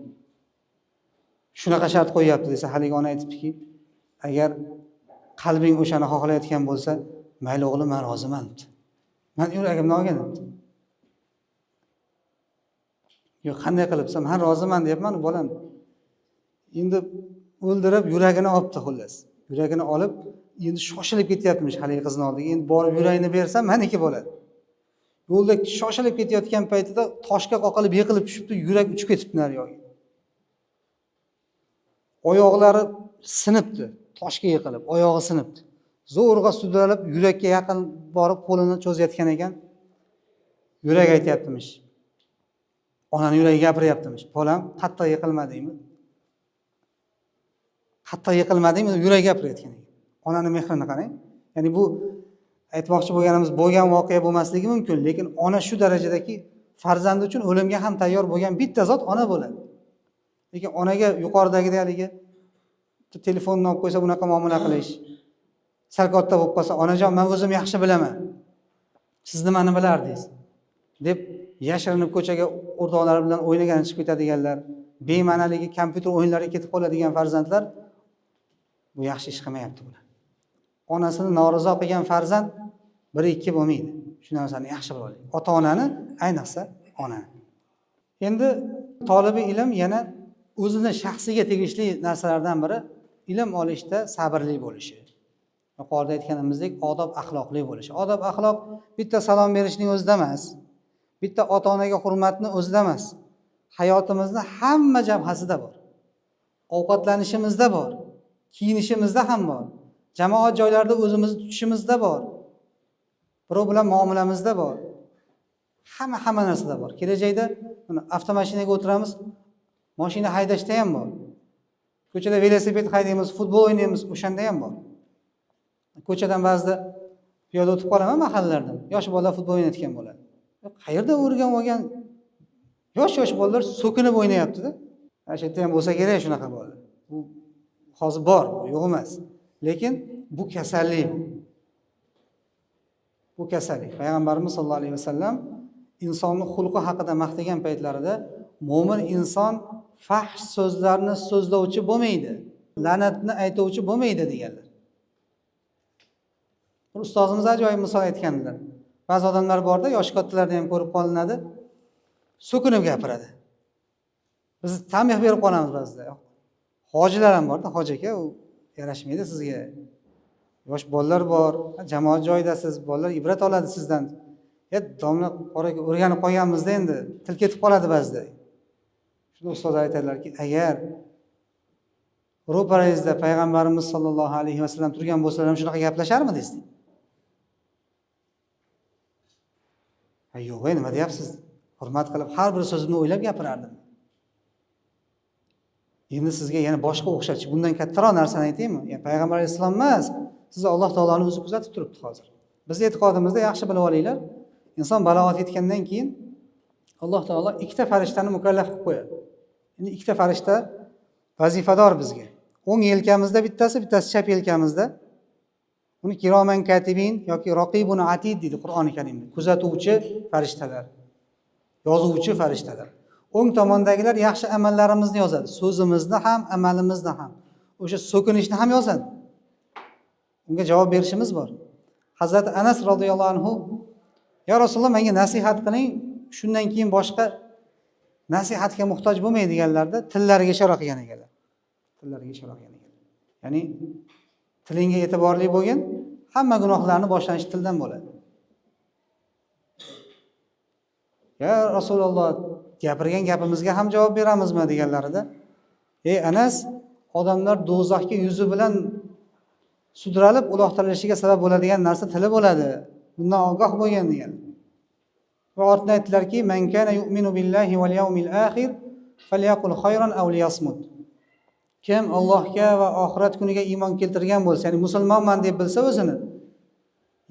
Shunaqa shart qo'yyapti desa, haligi ona aytibdiki, agar qalbing o'shani xohlayotgan bo'lsa, mayli o'g'lim, men roziman debdi. Men yuragimni olgin debdi. Yo'q, qanday qilib desam, men roziman deyapman, bolam. Endi o'ldirib yuragini olibdi xullas. Yuragini olib, endi shoshilib ketyapmish haligi qizni oldiga. Endi borib yuragini bersam, meniki bo'ladi. Yo'lda shoshilib ketayotgan paytida toshga qoqilib yiqilib tushibdi, yurak uchib ketibdi naryoqga. Oyoqlari sinibdi, toshga yiqilib, oyog'i sinibdi. Zo'rg'a sudralib yurakka yaqin borib qo'lini cho'zayotgan ekan. Yurak aytyaptimish. Onani yuragi gapiryaptimish. Bolam, qattiq yiqilmadingmi? Qattiq yiqilmadingmi? Yurak gapirayotgan ekan. Onani mehrini qarang. Ya'ni bu aytmoqchi bo'lganimiz bo'lgan voqea bo'lmasligi mumkin, lekin ona shu darajadaki farzandi uchun o'limga ham tayyor bo'lgan bitta zot ona bo'ladi. Lekin onaga yuqoridagidek haligi telefonni olib qo'ysa bunaqa muomala qilish, sal katta bo'lib qolsa, onajon, men o'zim yaxshi bilaman, siz nimani bilardingiz deb yashirinib ko'chaga o'rtoqlari bilan o'ynagani chiqib ketadiganlar, bema'naligi kompyuter o'yinlariga ketib qoladigan farzandlar, bu yaxshi ish qilmayapti bular. Onasini norizo qilgan farzand bir ikki bo'lmaydi. Shu narsani yaxshi bilib oling. Ota-onani, ayniqsa onani. Endi tolibi ilm yana o'zini shaxsiga tegishli narsalardan biri ilm olishda sabrli bo'lishi. Yuqorida aytganimizdek, odob axloqli bo'lishi. Odob axloq bitta salom berishning o'zida emas, bitta ota-onaga hurmatni o'zida emas. Hayotimizda hamma jabhasida bor. Ovqatlanishimizda bor, kiyinishimizda ham bor. Jamoat joylarida o'zimizni tutishimizda bor. Birov bilan muomalamizda bor. Hamma narsada bor. Kelajakda mana avtomashinaga o'tiramiz, mashina haydashda ham bor. Ko'chada velosiped haydaymiz, futbol o'ynaymiz, o'shanda ham bor. Ko'chadan ba'zida piyoda o'tib qolaman mahallalardan. Yosh bolalar futbol o'ynayotgan bo'ladi. Qayerda o'rganib olgan yosh bolalar so'kinib o'ynayapti-da. Ana shu yerda ham bo'lsa kerak shunaqa bolalar. Bu hozir bor, yo'q emas. Lekin bu kasallik. Bu kasallik. Payg'ambarimiz sollallohu alayhi vasallam insonni xulqi haqida maqtagan paytlarida mo'min inson fahsh so'zlarni so'zlovchi bo'lmaydi, la'natni aytuvchi bo'lmaydi deganlar. Bir ustozimiz ajoyib misol aytgandilar. Ba'zi odamlar borda, yosh kattalarda ham ko'rib qolinadi, so'kinib gapiradi. Biz tanbeh berib qolamiz ba'zida. Hojilar ham borda, hoji aka, u yarashmaydi sizga. Yosh bolalar bor, jamoat joyidasiz, bolalar ibrat oladi sizdan. Ya domla qora aka, o'rganib qolganmizda endi, til ketib qoladi ba'zida. Shunda ustoz aytadilarki, agar ro'parangizda payg'ambarimiz sollallohu alayhi vasallam turgan bo'lsalar ham shunaqa gaplasharmidingiz? Ha, yo'q, nima deyapsiz? Hurmat qilib har bir so'zimni o'ylab gapirardim. Endi sizga yana boshqa o'xshatish, bundan kattaroq narsani aytaymi? Ya'ni payg'ambar alayhissalom emas, sizni Alloh taoloning o'zi kuzatib turibdi hozir. Biz e'tiqodimizda yaxshi bilib olinglar, inson balog'at yetgandan keyin Alloh taolo ikkita farishtani mukallaf qilib qo'yadi. Endi ikkita farishta vazifador bizga. O'ng yelkamizda bittasi, bittasi chap yelkamizda. Uni kiroman katibin yoki roqibun atid deydi Qur'oni Karimda. Kuzatuvchi farishtalar, yozuvchi farishtalar. O'ng tomondagilar yaxshi amallarimizni yozadi, so'zimizni ham, amalimizni ham. O'sha so'kinishni ham yozadi. Unga javob berishimiz bor. Hazrati Anas roziyallohu anhu, "Ya Rasululloh, menga nasihat qiling, shundan keyin boshqa nasihatga muhtoj bo'lmay" deganlarda tillariga ishora qilgan ekanlar. Tillariga ishora qilgan ekanlar. Ya'ni tilingga e'tiborli bo'lgin, hamma gunohlarni boshlanishi tildan bo'ladi. Ya Rasululloh, gapirgan gapimizga ham javob beramizmi deganlarida, "Ey Anas, odamlar do'zaxga yuzi bilan sudralib uloqtirilishiga sabab bo'ladigan narsa tili bo'ladi. Bundan ogoh bo'lgin" degan. Va ortidan aytdilarki, "Man kana yu'minu billahi wal yawmil akhir falyaqul khayran aw liyasmut." Kim Allohga va oxirat kuniga iymon keltirgan bo'lsa, ya'ni musulmonman deb bilsa o'zini,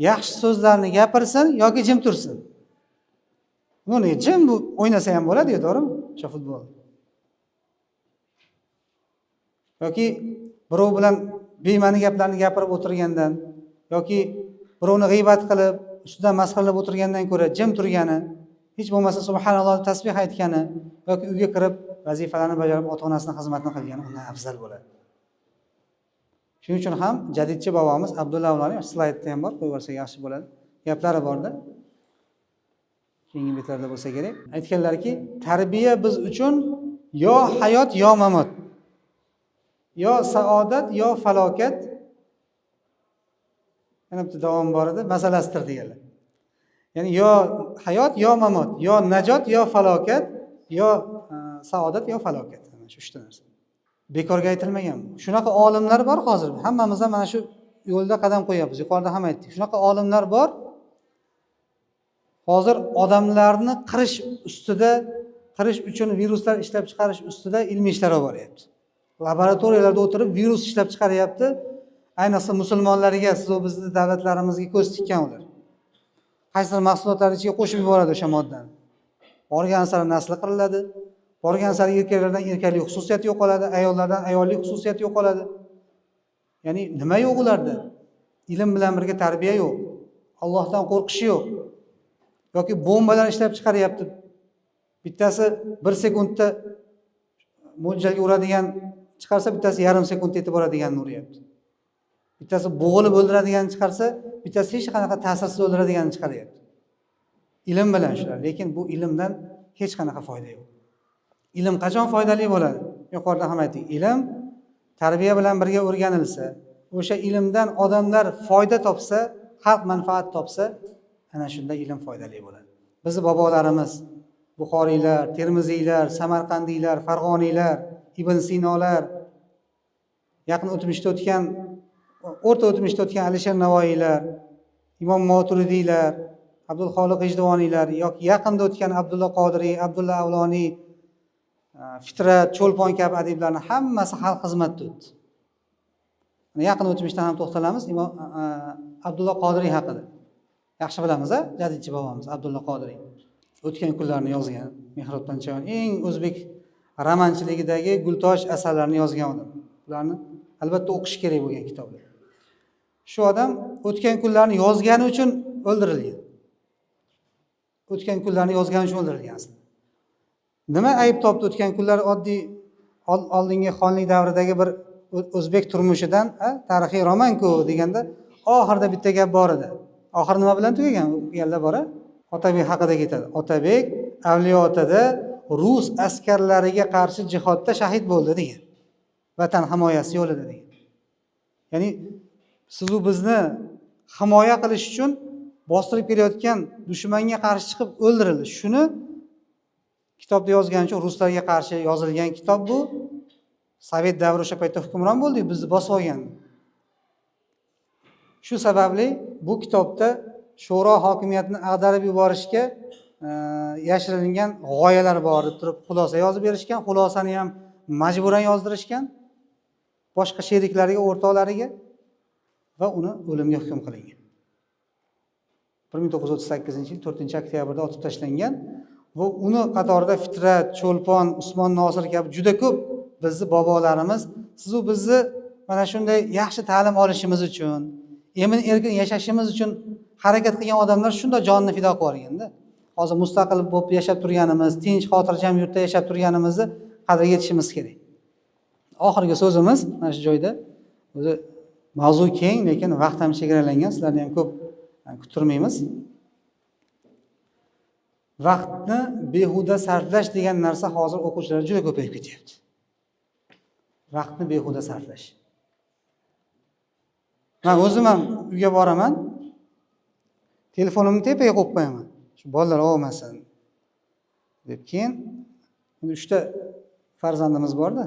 yaxshi so'zlarni gapirsin yoki jim tursin. Buni jim bu o'ynasa ham bo'ladi-yu, to'g'rimi? O'sha futbol. Yoki birov bilan bema'ni gaplarni gapirib o'tirgandan yoki birovni g'iybat qilib ustidan masxaralab o'tirgandan ko'ra jim turgani, hech bo'lmasa subhanalloh tasbeh aytgani yoki uyga kirib vazifalarni bajarib ota onasini xizmatini qilgani undan afzal bo'ladi. Shuning uchun ham jadidchi bobomiz Abdulla Avloniy, slaydda ham bor, qo'yib yuborsak yaxshi bo'ladi, gaplari borda, keyingi betlarda bo'lsa kerak, aytganlarki, tarbiya biz uchun yo hayot yo mamot, yo saodat yo falokat, yana bitta davom bor edi, masalasidir deganlar. Ya'ni yo hayot yo mamot, yo najot yo falokat, yo saodat yo falokat. Mana shu uchta narsa bekorga aytilmagan. Shunaqa olimlar bor hozir, hammamiz ham mana shu yo'lda qadam qo'yyapmiz, yuqorida ham aytdik. Shunaqa olimlar bor hozir odamlarni qirish ustida, qirish uchun viruslar ishlab chiqarish ustida ilmiy ishlar olib boryapti. Laboratoriyalarda o'tirib virus ishlab chiqaryapti. Ayniqsa musulmonlarga, siz u bizni davlatlarimizga ko'z tikkan ular. Qaysidir mahsulotlarni ichiga qo'shib yuboradi o'sha moddani. Borgan sari nasli qiriladi, borgan sari erkaklardan erkaklik xususiyati yo'qoladi, ayollardan ayollik xususiyati yo'qoladi. Ya'ni nima yo'q ularda? Ilm bilan birga tarbiya yo'q. Allohdan qo'rqishi yo'q. Yoki bombalar ishlab chiqaryapti. Bittasi 1 sekundda mo'ljalga uradigan chiqarsa, bittasi yarim sekundda yetib boradiganini uryapti. Bittasi bo'g'ilib o'ldiradiganini chiqarsa, bittasi hech qanaqa ta'sirsiz o'ldiradiganini chiqaryapti. Ilm bilan shular, lekin bu ilmdan hech qanaqa foyda yo'q. Ilm qachon foydali bo'ladi? Yuqorida ham aytdik, ilm tarbiya bilan birga o'rganilsa, o'sha ilmdan odamlar foyda topsa, xalq manfaat topsa, ana shunda ilm foydali bo'ladi. Bizni bobolarimiz Buxoriylar, Termiziylar, Samarqandiylar, Farg'oniylar, Ibn Sinolar, yaqin o'tmishda o'tgan, o'rta o'tmishda o'tgan Alisher Navoiylar, Imom Moturidiylar, Abdul Xoliq G'ijduvoniylar yoki yaqinda o'tgan Abdulla Qodiriy, Abdulla Avloniy, Fitrat, Cho'lpon kabi adiblarning hammasi xalq xizmatida o'tdi. Yaqin o'tmishdan ham to'xtalamiz Imom Abdulla Qodiriy haqida. Yaxshi bilamiz, a, jadidchi bobomiz Abdulla Qodiriy. O'tgan kunlarni yozgan, Mehrobdan chayon, eng o'zbek romanchiligidagi gultosh asarlarni yozgan odam. Ularni albatta o'qish kerak bo'lgan kitoblar. Shu odam o'tgan kunlarni yozgani uchun o'ldirilgan. O'tgan kunlarni yozgani uchun o'ldirilgan aslida. Nima ayb topdi o'tgan kunlar? Oddiy oldingi xonlik davridagi bir o'zbek turmushidan tarixiy roman-ku deganda oxirida bitta gap bor edi. Oxiri nima bilan tugagan? O'qiganlar bor-a? Otabek haqida ketadi. Otabek Avliyootada rus askarlariga qarshi jihodda shahid bo'ldi degan. Vatan himoyasi yo'lida degan. Ya'ni siz u bizni himoya qilish uchun bostirib kelayotgan dushmanga qarshi chiqib o'ldirildi. Shuni kitobda yozgani uchun ruslarga qarshi yozilgan kitob bu. Sovet davri o'sha paytda hukmron bo'ldi, bizni bosib olgan. Shu sababli bu kitobda sho'ro hokimiyatini ag'darib yuborishga yashiringan g'oyalar bor deb turib xulosa yozib berishgan. Xulosani ham majburan yozdirishgan boshqa sheriklariga, o'rtoqlariga va uni o'limga hukm qilingan. 1938-yil 4 oktyabrda otib tashlangan va uni qatorida Fitrat, Cho'lpon, Usmon Nosir kabi juda ko'p bizni bobolarimiz sizu bizni mana shunday yaxshi ta'lim olishimiz uchun, emin erkin yashashimiz uchun harakat qilgan odamlar shunday jonini fido qilib yuborganda, hozir mustaqil bo'lib yashab turganimiz, tinch, xotirjam yurtda yashab turganimizni qadriga yetishimiz kerak. Oxirgi so'zimiz mana shu joyda. O'zi mavzu keng, lekin vaqt ham chegaralangan, sizlarni ham ko'p kuttirmaymiz. Vaqtni behuda sarflash degan narsa hozir o'quvchilar juda ko'payib ketyapti. Vaqtni behuda sarflash. Man o'zim ham uyga boraman, telefonimni tepaga qo'yib qo'yaman, shu bolalar olmasin deb. Keyin endi uchta farzandimiz borda,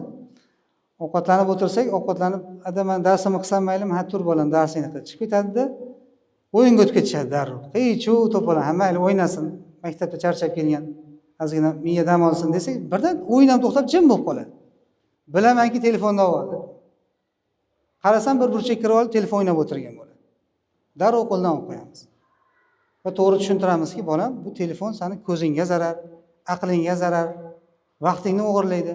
ovqatlanib o'tirsak, ovqatlanib, "Ada, man darsimni qilsam maylimi?" "Ha, tur bolam, darsingni qil." Chiqib ketadida, o'yinga o'tib ketishadi darrov, qiy chuv to'polon. "Ha, mayli, o'ynasin, maktabda charchab kelgan, ozgina miya dam olsin" desak, birdan o'yin ham to'xtab, jim bo'lib qoladi. Bilamanki, telefonni oldi. Qarasam, bir burchakka kirib olib, telefon o'ynab o'tirgan bo'ladi. Darrov qo'ldan olib qo'yamiz va to'g'ri tushuntiramizki, "Bolam, bu telefon sani ko'zingga zarar, aqlingga zarar, vaqtingni o'g'irlaydi.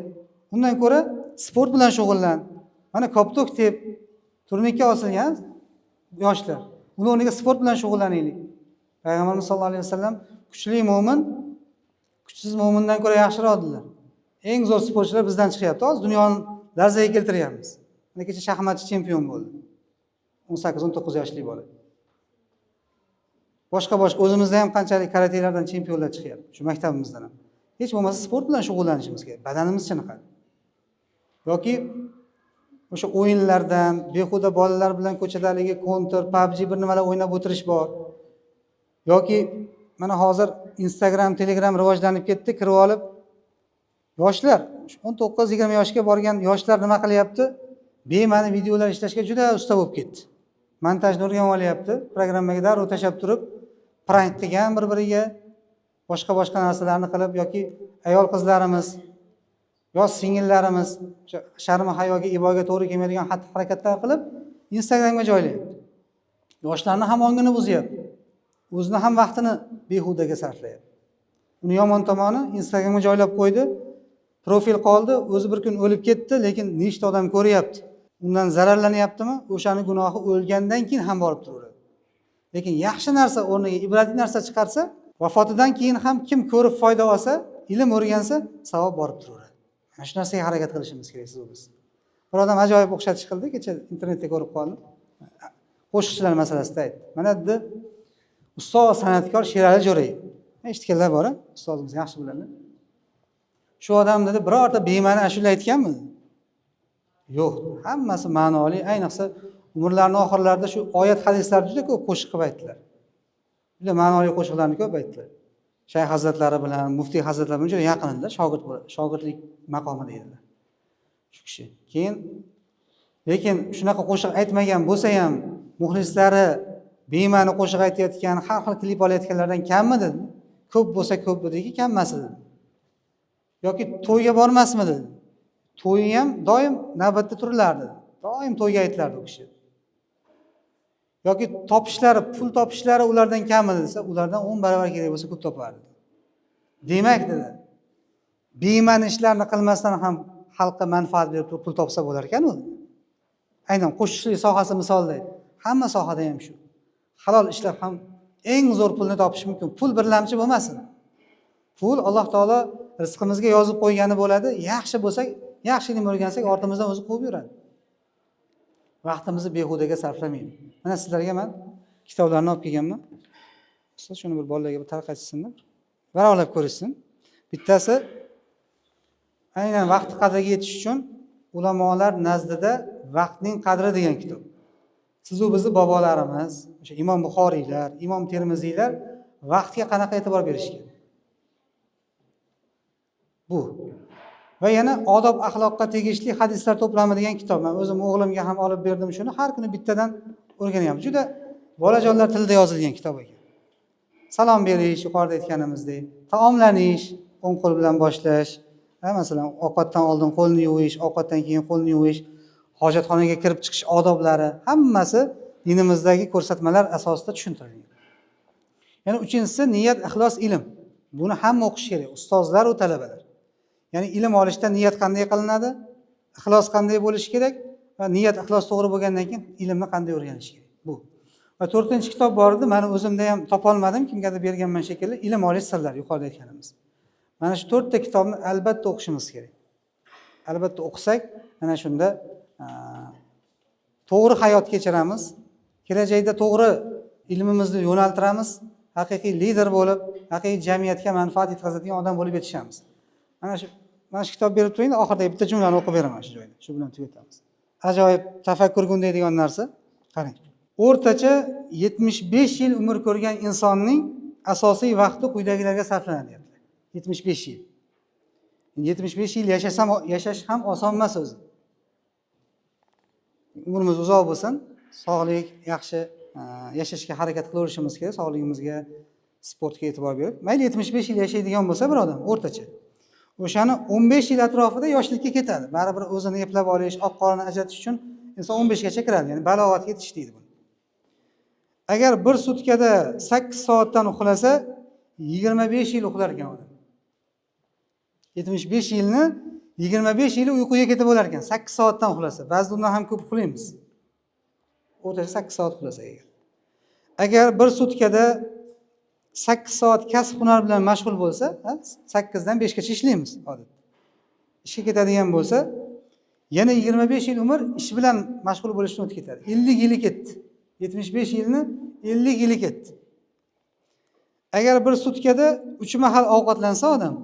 Undan ko'ra sport bilan shug'ullan, mana koptok tep." Turnikka osilgan yoshlar. Uni o'rniga sport bilan shug'ullanaylik. Payg'ambarimiz sollallohu alayhi vasallam kuchli mo'min kuchsiz mo'mindan ko'ra yaxshiroq dedilar. Eng zo'r sportchilar bizdan chiqyapti. Hozir dunyoni larzaga keltiryapmiz. Mana kecha shaxmatchi chempion bo'ldi. 18-19 yoshli bola. Boshqa boshqa o'zimizda ham qanchalik karatelardan chempionlar chiqyapti. Shu maktabimizdan ham. Hech bo'lmasa sport bilan shug'ullanishimiz kerak. Badanimiz chiniqadi. Yoki o'sha o'yinlardan, behuda bolalar bilan ko'chada haligi Counter, PUBG bir nimalar o'ynab o'tirish bor. Yoki mana hozir Instagram, Telegram rivojlanib ketdi, kirib olib yoshlar 19-20 yoshga borgan yoshlar nima qilyapti? Bema'ni videolar ishlashga juda usta bo'lib ketdi. Montajni o'rganib olyapti, programmaga darrov tashlab turib, prank qilgan bir-biriga, boshqa boshqa narsalarni qilib yoki ayol qizlarimiz, yosh singillarimiz o'sha sharmi hayoga, iboga to'g'ri kelmaydigan xatti harakatlar qilib Instagramga joylayapti. Yoshlarni ham ongini buzyapti. O'zini ham vaqtini behudaga sarflayapti. Uni yomon tomoni, Instagramga joylab qo'ydi, profil qoldi, o'zi bir kun o'lib ketdi, lekin nechta odam ko'ryapti. Undan zararlanyaptimi? O'shani gunohi o'lgandan keyin ham borib turaveradi. Lekin yaxshi narsa o'rniga ibratli narsa chiqarsa, vafotidan keyin ham kim ko'rib foyda olsa, ilm o'rgansa, savob borib turaveradi. Mana shu narsaga harakat qilishimiz kerak siz biz. Bir odam ajoyib o'xshatish qildi, kecha internetda ko'rib qoldim. Qo'shiqchilar masalasida aytdi. Mana dedi, ustoz san'atkor Sherali Jo'rayev. Eshitganlar bor, ustozimiz yaxshi biladi. Shu odam dedi, birorta bema'ni ashula aytganmi? Yo'q, hammasi ma'noli, ayniqsa umrlarining oxirlarida shu oyat hadislarni juda ko'p qo'shiq qilib aytdilar. Juda ma'noli qo'shiqlarni ko'p aytdilar. Shayx hazratlari bilan, muftiy hazratlari bilan juda yaqin edilar, shogirdlik maqomida edilar. Shu kishi. Keyin lekin shunaqa qo'shiq aytmagan bo'lsa ham muxlislari bema'ni qo'shiq aytayotgan, har xil klip olayotganlardan kammidi? Ko'p bo'lsa ko'p ediki, kam emas edi. Yoki to'yga bormasmidi? To'yi ham doim navbatda turilardi. Doim to'yga aytilardi u kishi. Yoki topishlari, pul topishlari ulardan kammidi desa, ulardan 10 barobar kerak bo'lsa ko'p topardi. Demak dedi, bema'ni ishlarni qilmasdan ham xalqqa manfaat berib turib pul topsa bo'lar ekan u. Aynan qo'shiqchilik sohasi misolida. Hamma sohada ham shu. Halol ishlab ham eng zo'r pulni topish mumkin. Pul birlamchi bo'lmasin. Pul Alloh taolo rizqimizga yozib qo'ygani bo'ladi. Yaxshi bo'lsak, yaxshi ilm o'rgansak, ortimizdan o'zi quvib yuradi. Vaqtimizni behudaga sarflamaylik. Mana sizlarga men kitoblarni olib kelganman. Ustoz shuni bir bolalarga bir tarqatishsin, varaqlab ko'rishsin. Bittasi aynan vaqt qadriga yetish uchun ulamolar nazdida vaqtning qadri degan kitob. Siz u bizni bobolarimiz, o'sha Imom Buxoriylar, Imom Termiziylar vaqtga qanaqa e'tibor berishgan. Bu. Va yana odob axloqqa tegishli hadislar to'plami degan kitob. Men o'zim o'g'limga ham olib berdim shuni. Har kuni bittadan o'rganyapmiz. Juda bolajonlar tilida yozilgan kitob ekan. Salom berish, yuqorida aytganimizdek, taomlanish, o'ng qo'l bilan boshlash, masalan, ovqatdan oldin qo'lni yuvish, ovqatdan keyin qo'lni yuvish, hojatxonaga kirib chiqish odoblari, hammasi dinimizdagi ko'rsatmalar asosida tushuntirilgan. Yana uchinchisi niyat, ixlos, ilm. Buni hamma o'qish kerak, ustozlar va talabalar. Ya'ni ilm olishda niyat qanday qilinadi, ixlos qanday bo'lishi kerak va niyat ixlos to'g'ri bo'lgandan keyin ilmni qanday o'rganish kerak. Bu. Va to'rtinchi kitob bor edi, mani o'zimda ham topolmadim, kimgadir berganman shekilli, ilm olish sirlari, yuqorida aytganimiz. Mana shu to'rtta kitobni albatta o'qishimiz kerak. Albatta o'qisak, mana shunda to'g'ri hayot kechiramiz, kelajakda to'g'ri ilmimizni yo'naltiramiz, haqiqiy lider bo'lib, haqiqiy jamiyatga manfaat yetkazadigan odam bo'lib yetishamiz. Mana shu kitob berib turing, oxirida bitta jumlani o'qib beraman shu joyda. Shu bilan tugatamiz. Ajoyib tafakkurga undaydigan narsa. Qarang. O'rtacha 75 yil umr ko'rgan insonning asosiy vaqti quyidagilarga sarflanadi deyapti. 75 yil. 75 yil yashasam, yashash ham oson emas o'zi. Umrimiz uzoq bo'lsin, sog'lik, yaxshi yashashga harakat qilaverishimiz kerak, sog'ligimizga, sportga e'tibor berib. Mayli 75 yil yashaydigan bo'lsa bir odam o'rtacha. O'shani 15 yil atrofida yoshlikka ketadi. Baribir o'zini eplab olish, oq qorini ajratish uchun inson 15 gacha kiradi, ya'ni balog'atga yetish deydi buni. Agar bir sutkada 8 soatdan uxlasa, 25 yil uxlar ekan odam. 75 yilni 25 yili uyquga ketib bo'lar ekan, 8 soatdan uxlasa. Ba'zida undan ham ko'p uxlaymiz. O'rtacha 8 soat uxlasak agar. Agar bir sutkada 8 soat kasb hunar bilan mashg'ul bo'lsa, 8 dan 5 gacha ishlaymiz odatda. Ishga ketadigan bo'lsa, yana 25 yil umr ish bilan mashg'ul bo'lishdan o'tib ketadi. 50 yili ketdi. 75 yilni 50 yili ketdi. Agar bir sutkada 3 mahal ovqatlansa odam,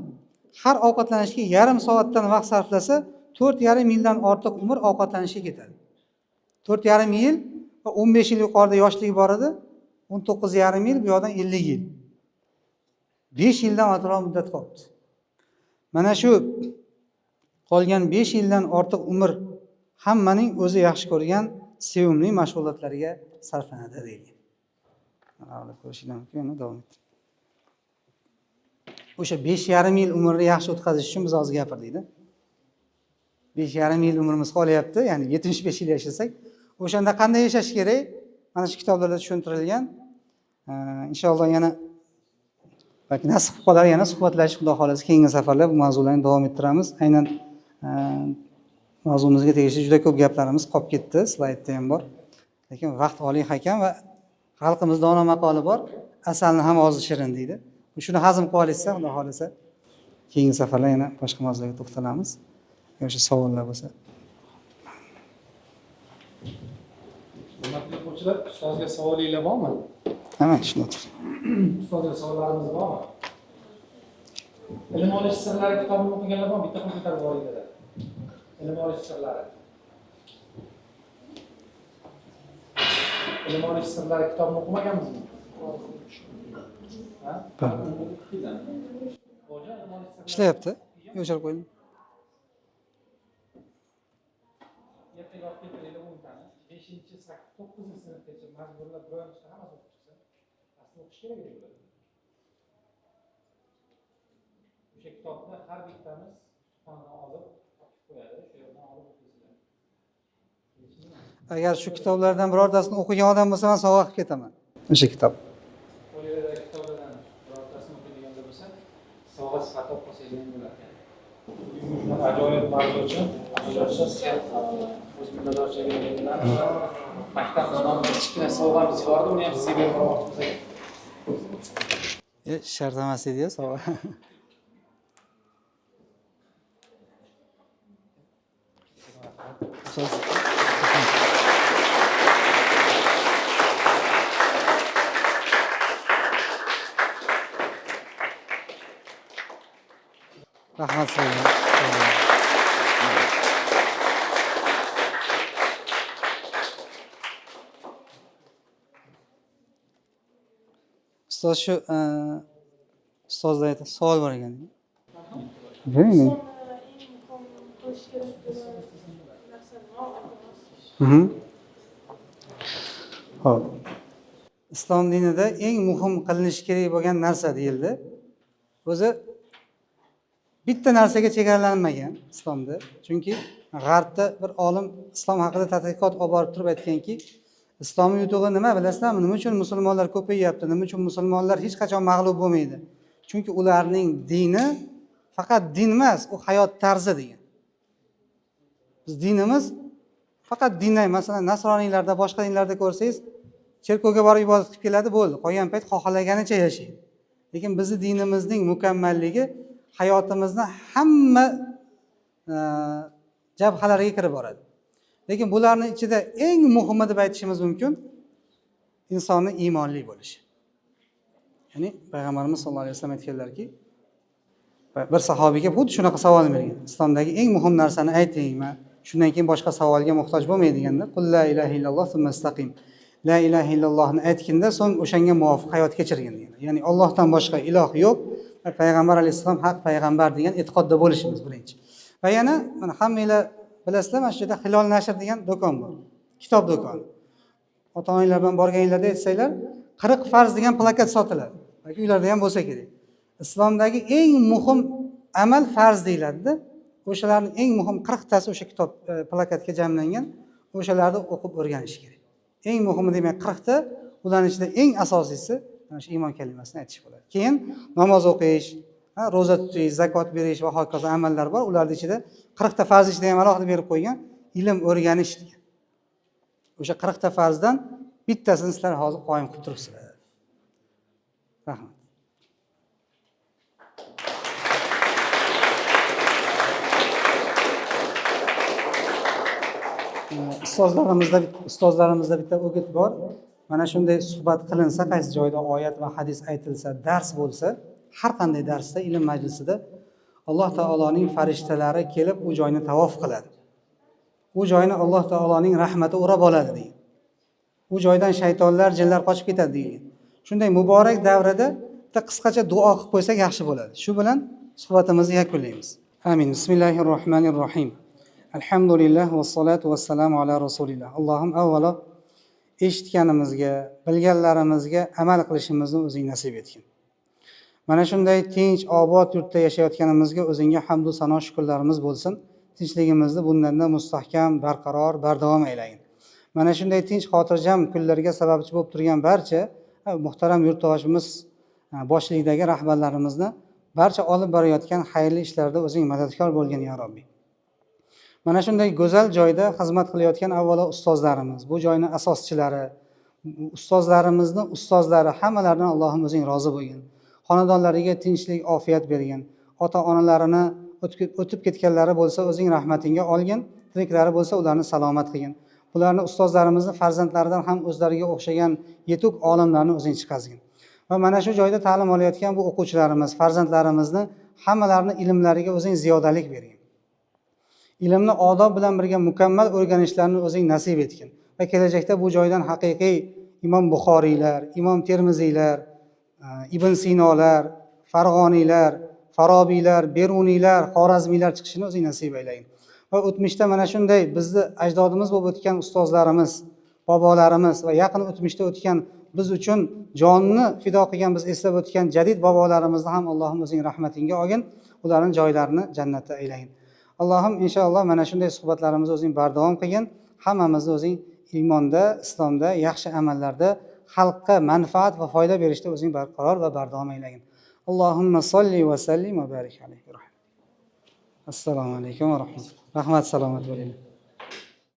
har ovqatlanishga yarim soatdan vaqt sarflasa, 4,5 yildan ortiq umr ovqatlanishga ketadi. 4,5 yil va 15 yil yuqorida yoshligi bor edi, 19,5 yil, bu yoqdan 50 yil. 5 yildan ortiqroq muddat qolibdi. Mana shu qolgan 5 yildan ortiq umr hammaning o'zi yaxshi ko'rgan sevimli mashg'ulotlariga sarflanadi deyilgan. Ko'rishinglar mumkin, yana davom et. O'sha 5,5 yil umrni yaxshi o'tkazish uchun biz hozir gapirdik-da. 5,5 yil umrimiz qolyapti, ya'ni 75 yil yashasak, o'shanda qanday yashash kerak? Mana shu kitoblarda tushuntirilgan. Inshaalloh yana balki nasib qilib qolar, yana suhbatlashib, Xudo xolasa keyingi safarlar bu mavzularni davom ettiramiz. Aynan mavzumizga tegishli juda ko'p gaplarimiz qolib ketdi, slaydda ham bor. Lekin vaqt oliy hakam va xalqimiz dono maqoli bor, asalni ham og'zi shirin deydi. Shuni hazm qilib olsa, Xudo xolasa keyingi safarlar yana boshqa mavzularga to'xtalamiz. Agar o'sha savollar bo'lsa. Hurmatli o'quvchilar, ustozga savolinglar bormi? Hamma shuni o'tir. Ustozga savollarimiz bormi? Ilm olish sirlari kitobini o'qiganlar bormi? Bitta qo'l ko'tarib yuboringlar. Ilm olish sirlari. Ilm olish sirlari kitobini o'qimaganmizmi? Ha? Ishlayapti. O'chirib qo'ying. Ertaga olib keltiringlar o'ntani. 5-chi, 9-sinfgacha majburlab birinchi hammasi o'qib chiqsin. Aslida o'qish kerak edi bular. O'sha kitobni har bittamiz kutubxonadan olib topib qo'yadi, o'sha yerdan olib o'qiysizlar. Agar shu kitoblardan birortasini o'qigan odam bo'lsa, men sovg'a qilib ketaman. O'sha kitob. Qo'linglardagi kitoblardan birortasini o'qiydiganlar bo'lsa, sovg'a sifatida olib qolsangiz ham bo'lar ekan. Shunaqa ajoyib mavzu uchun o'z minnatdorchiligimizni bildiramiz. Maktabimiz nomidan kichkina sovg'amiz bor edi, uni ham sizga berib yubormoqchimiz. Shart emas edi-ya sovg'a. Rahmat sizga. Ustoz, shu ustozdan aytib savol bor ekan. Bering. Xo'p. Islom dinida eng muhim qilinishi kerak bo'lgan narsa deyildi. O'zi bitta narsaga chegaralanmagan islomda. Chunki g'arbda bir olim islom haqida tadqiqot olib borib turib aytganki, islomning yutug'i nima bilasizlarmi? Nima uchun musulmonlar ko'payyapti? Nima uchun musulmonlar hech qachon mag'lub bo'lmaydi? Chunki ularning dini faqat din emas, u hayot tarzi degan. Biz dinimiz faqat dinday, masalan, nasroniylarda, boshqa dinlarda ko'rsangiz, cherkovga borib ibodat qilib keladi, bo'ldi. Qolgan payt xohlaganicha yashaydi. Lekin bizning dinimizning mukammalligi hayotimizni hamma jabhalariga kirib boradi. Lekin bularning ichida eng muhimi deb aytishimiz mumkin insonning iymonli bo'lishi. Ya'ni payg'ambarimiz sollallohu alayhi vasallam aytganlarki, bir sahobiyga xuddi shunaqa savol bergan. Islomdagi eng muhim narsani ayting, men shundan keyin boshqa savolga muhtoj bo'lmay deganda, qul la ilaha illalloh summa istaqim. La ilaha illallohni aytganda so'ng o'shanga muvofiq hayot kechirgin degan. Ya'ni Allohdan boshqa iloh yo'q va payg'ambar alayhissalom haq payg'ambar degan e'tiqodda bo'lishimiz birinchi. Va yana mana hammanglar bilasizlar, mana shu yerda Hilol nashr degan do'kon bor. Kitob do'koni. Ota-onalar bilan borganinglarda aytsanglar, 40 farz degan plakat sotiladi. Balki uylarda ham bo'lsa kerak. Islomdagi eng muhim amal farz deyiladi-da. O'shalarning eng muhim 40 tasi o'sha kitob plakatga jamlangan. O'shalarni o'qib o'rganish kerak. Eng muhimi demak 40 ta, ularning ichida eng asosiysi mana shu iymon kalimasini aytish bo'ladi. Keyin namoz o'qish, ro'za tutish, zakot berish va hokazo amallar bor. Ularning ichida 40 ta farz ichida ham alohida berib qo'ygan ilm o'rganish degan. O'sha 40 ta farzdan bittasini sizlar hozir qoyim qilib turibsizlar. Rahmat. Ustozlarimizda bitta o'git bor. Mana shunday suhbat qilinsa, qaysi joyda oyat va hadis aytilsa, dars bo'lsa, har qanday darsda, ilm majlisida Alloh taoloning farishtalari kelib u joyni tavof qiladi. U joyni Alloh taoloning rahmati o'rab oladi deydi. U joydan shaytonlar, jinlar qochib ketadi deydi. Shunday muborak davrada bitta qisqacha duo qilib qo'ysak yaxshi bo'ladi. Shu bilan suhbatimizni yakunlaymiz. Amin. Bismillahirrohmanirrohim. Alhamdulillah va salatu vassalamu ala rasulillah. Allohim avvalo eshitganimizga, bilganlarimizga amal qilishimizni o'zing nasib etgin. Mana shunday tinch, obod yurtda yashayotganimizga o'zingga hamd va sano shukrlarimiz bo'lsin. Tinchligimizni bundanda mustahkam, barqaror, bardavom aylagin. Mana shunday tinch, xotirjam kunlarga sababchi bo'lib turgan barcha muhtaram yurtdoshimiz boshchiligidagi rahbarlarimizni barcha olib borayotgan xayrli ishlarda o'zing madadkor bo'lgin ya Robbi. Mana shunday go'zal joyda xizmat qilayotgan avvalo ustozlarimiz, bu joyning asoschilari, ustozlarimizni ustozlari, hammalaridan Allohim o'zing rozi bo'lgin. Xonadonlariga tinchlik, ofiyat bergin. Ota-onalarini o'tib ketganlari bo'lsa o'zing rahmatingga olgin, tiriklari bo'lsa ularni salomat qilgin. Bularni ustozlarimizni farzandlaridan ham o'zlariga o'xshagan yetuk olimlarni o'zing chiqazgin. Va mana shu joyda ta'lim olayotgan bu o'quvchilarimiz, farzandlarimizni hammalarini ilmlariga o'zing ziyodalik bergin. Ilmni odob bilan birga mukammal o'rganishlarini o'zing nasib etgin. Va kelajakda bu joydan haqiqiy Imom Buxoriylar, Imom Termiziylar, Ibn Sinolar, Farg'oniylar, Farobiylar, Beruniylar, Xorazmiylar chiqishini o'zing nasib aylagin. Va o'tmishda mana shunday bizni ajdodimiz bo'lib o'tgan ustozlarimiz, bobolarimiz va yaqin o'tmishda o'tgan biz uchun jonni fido qilgan, biz eslab o'tgan jadid bobolarimizni ham Allohim o'zing rahmatingga olgin, ularning joylarini jannatda aylagin. Allohim inshaalloh mana shunday suhbatlarimizni o'zing bardavom qilgin, hammamizni o'zing iymonda, islomda, yaxshi amallarda, xalqqa manfaat va foyda berishda o'zing barqaror va bardavom aylagin. Allohumma solli va sallim va barik alayhi. Assalomu alaykum va rahmatulloh. Rahmat, salomat bo'linglar.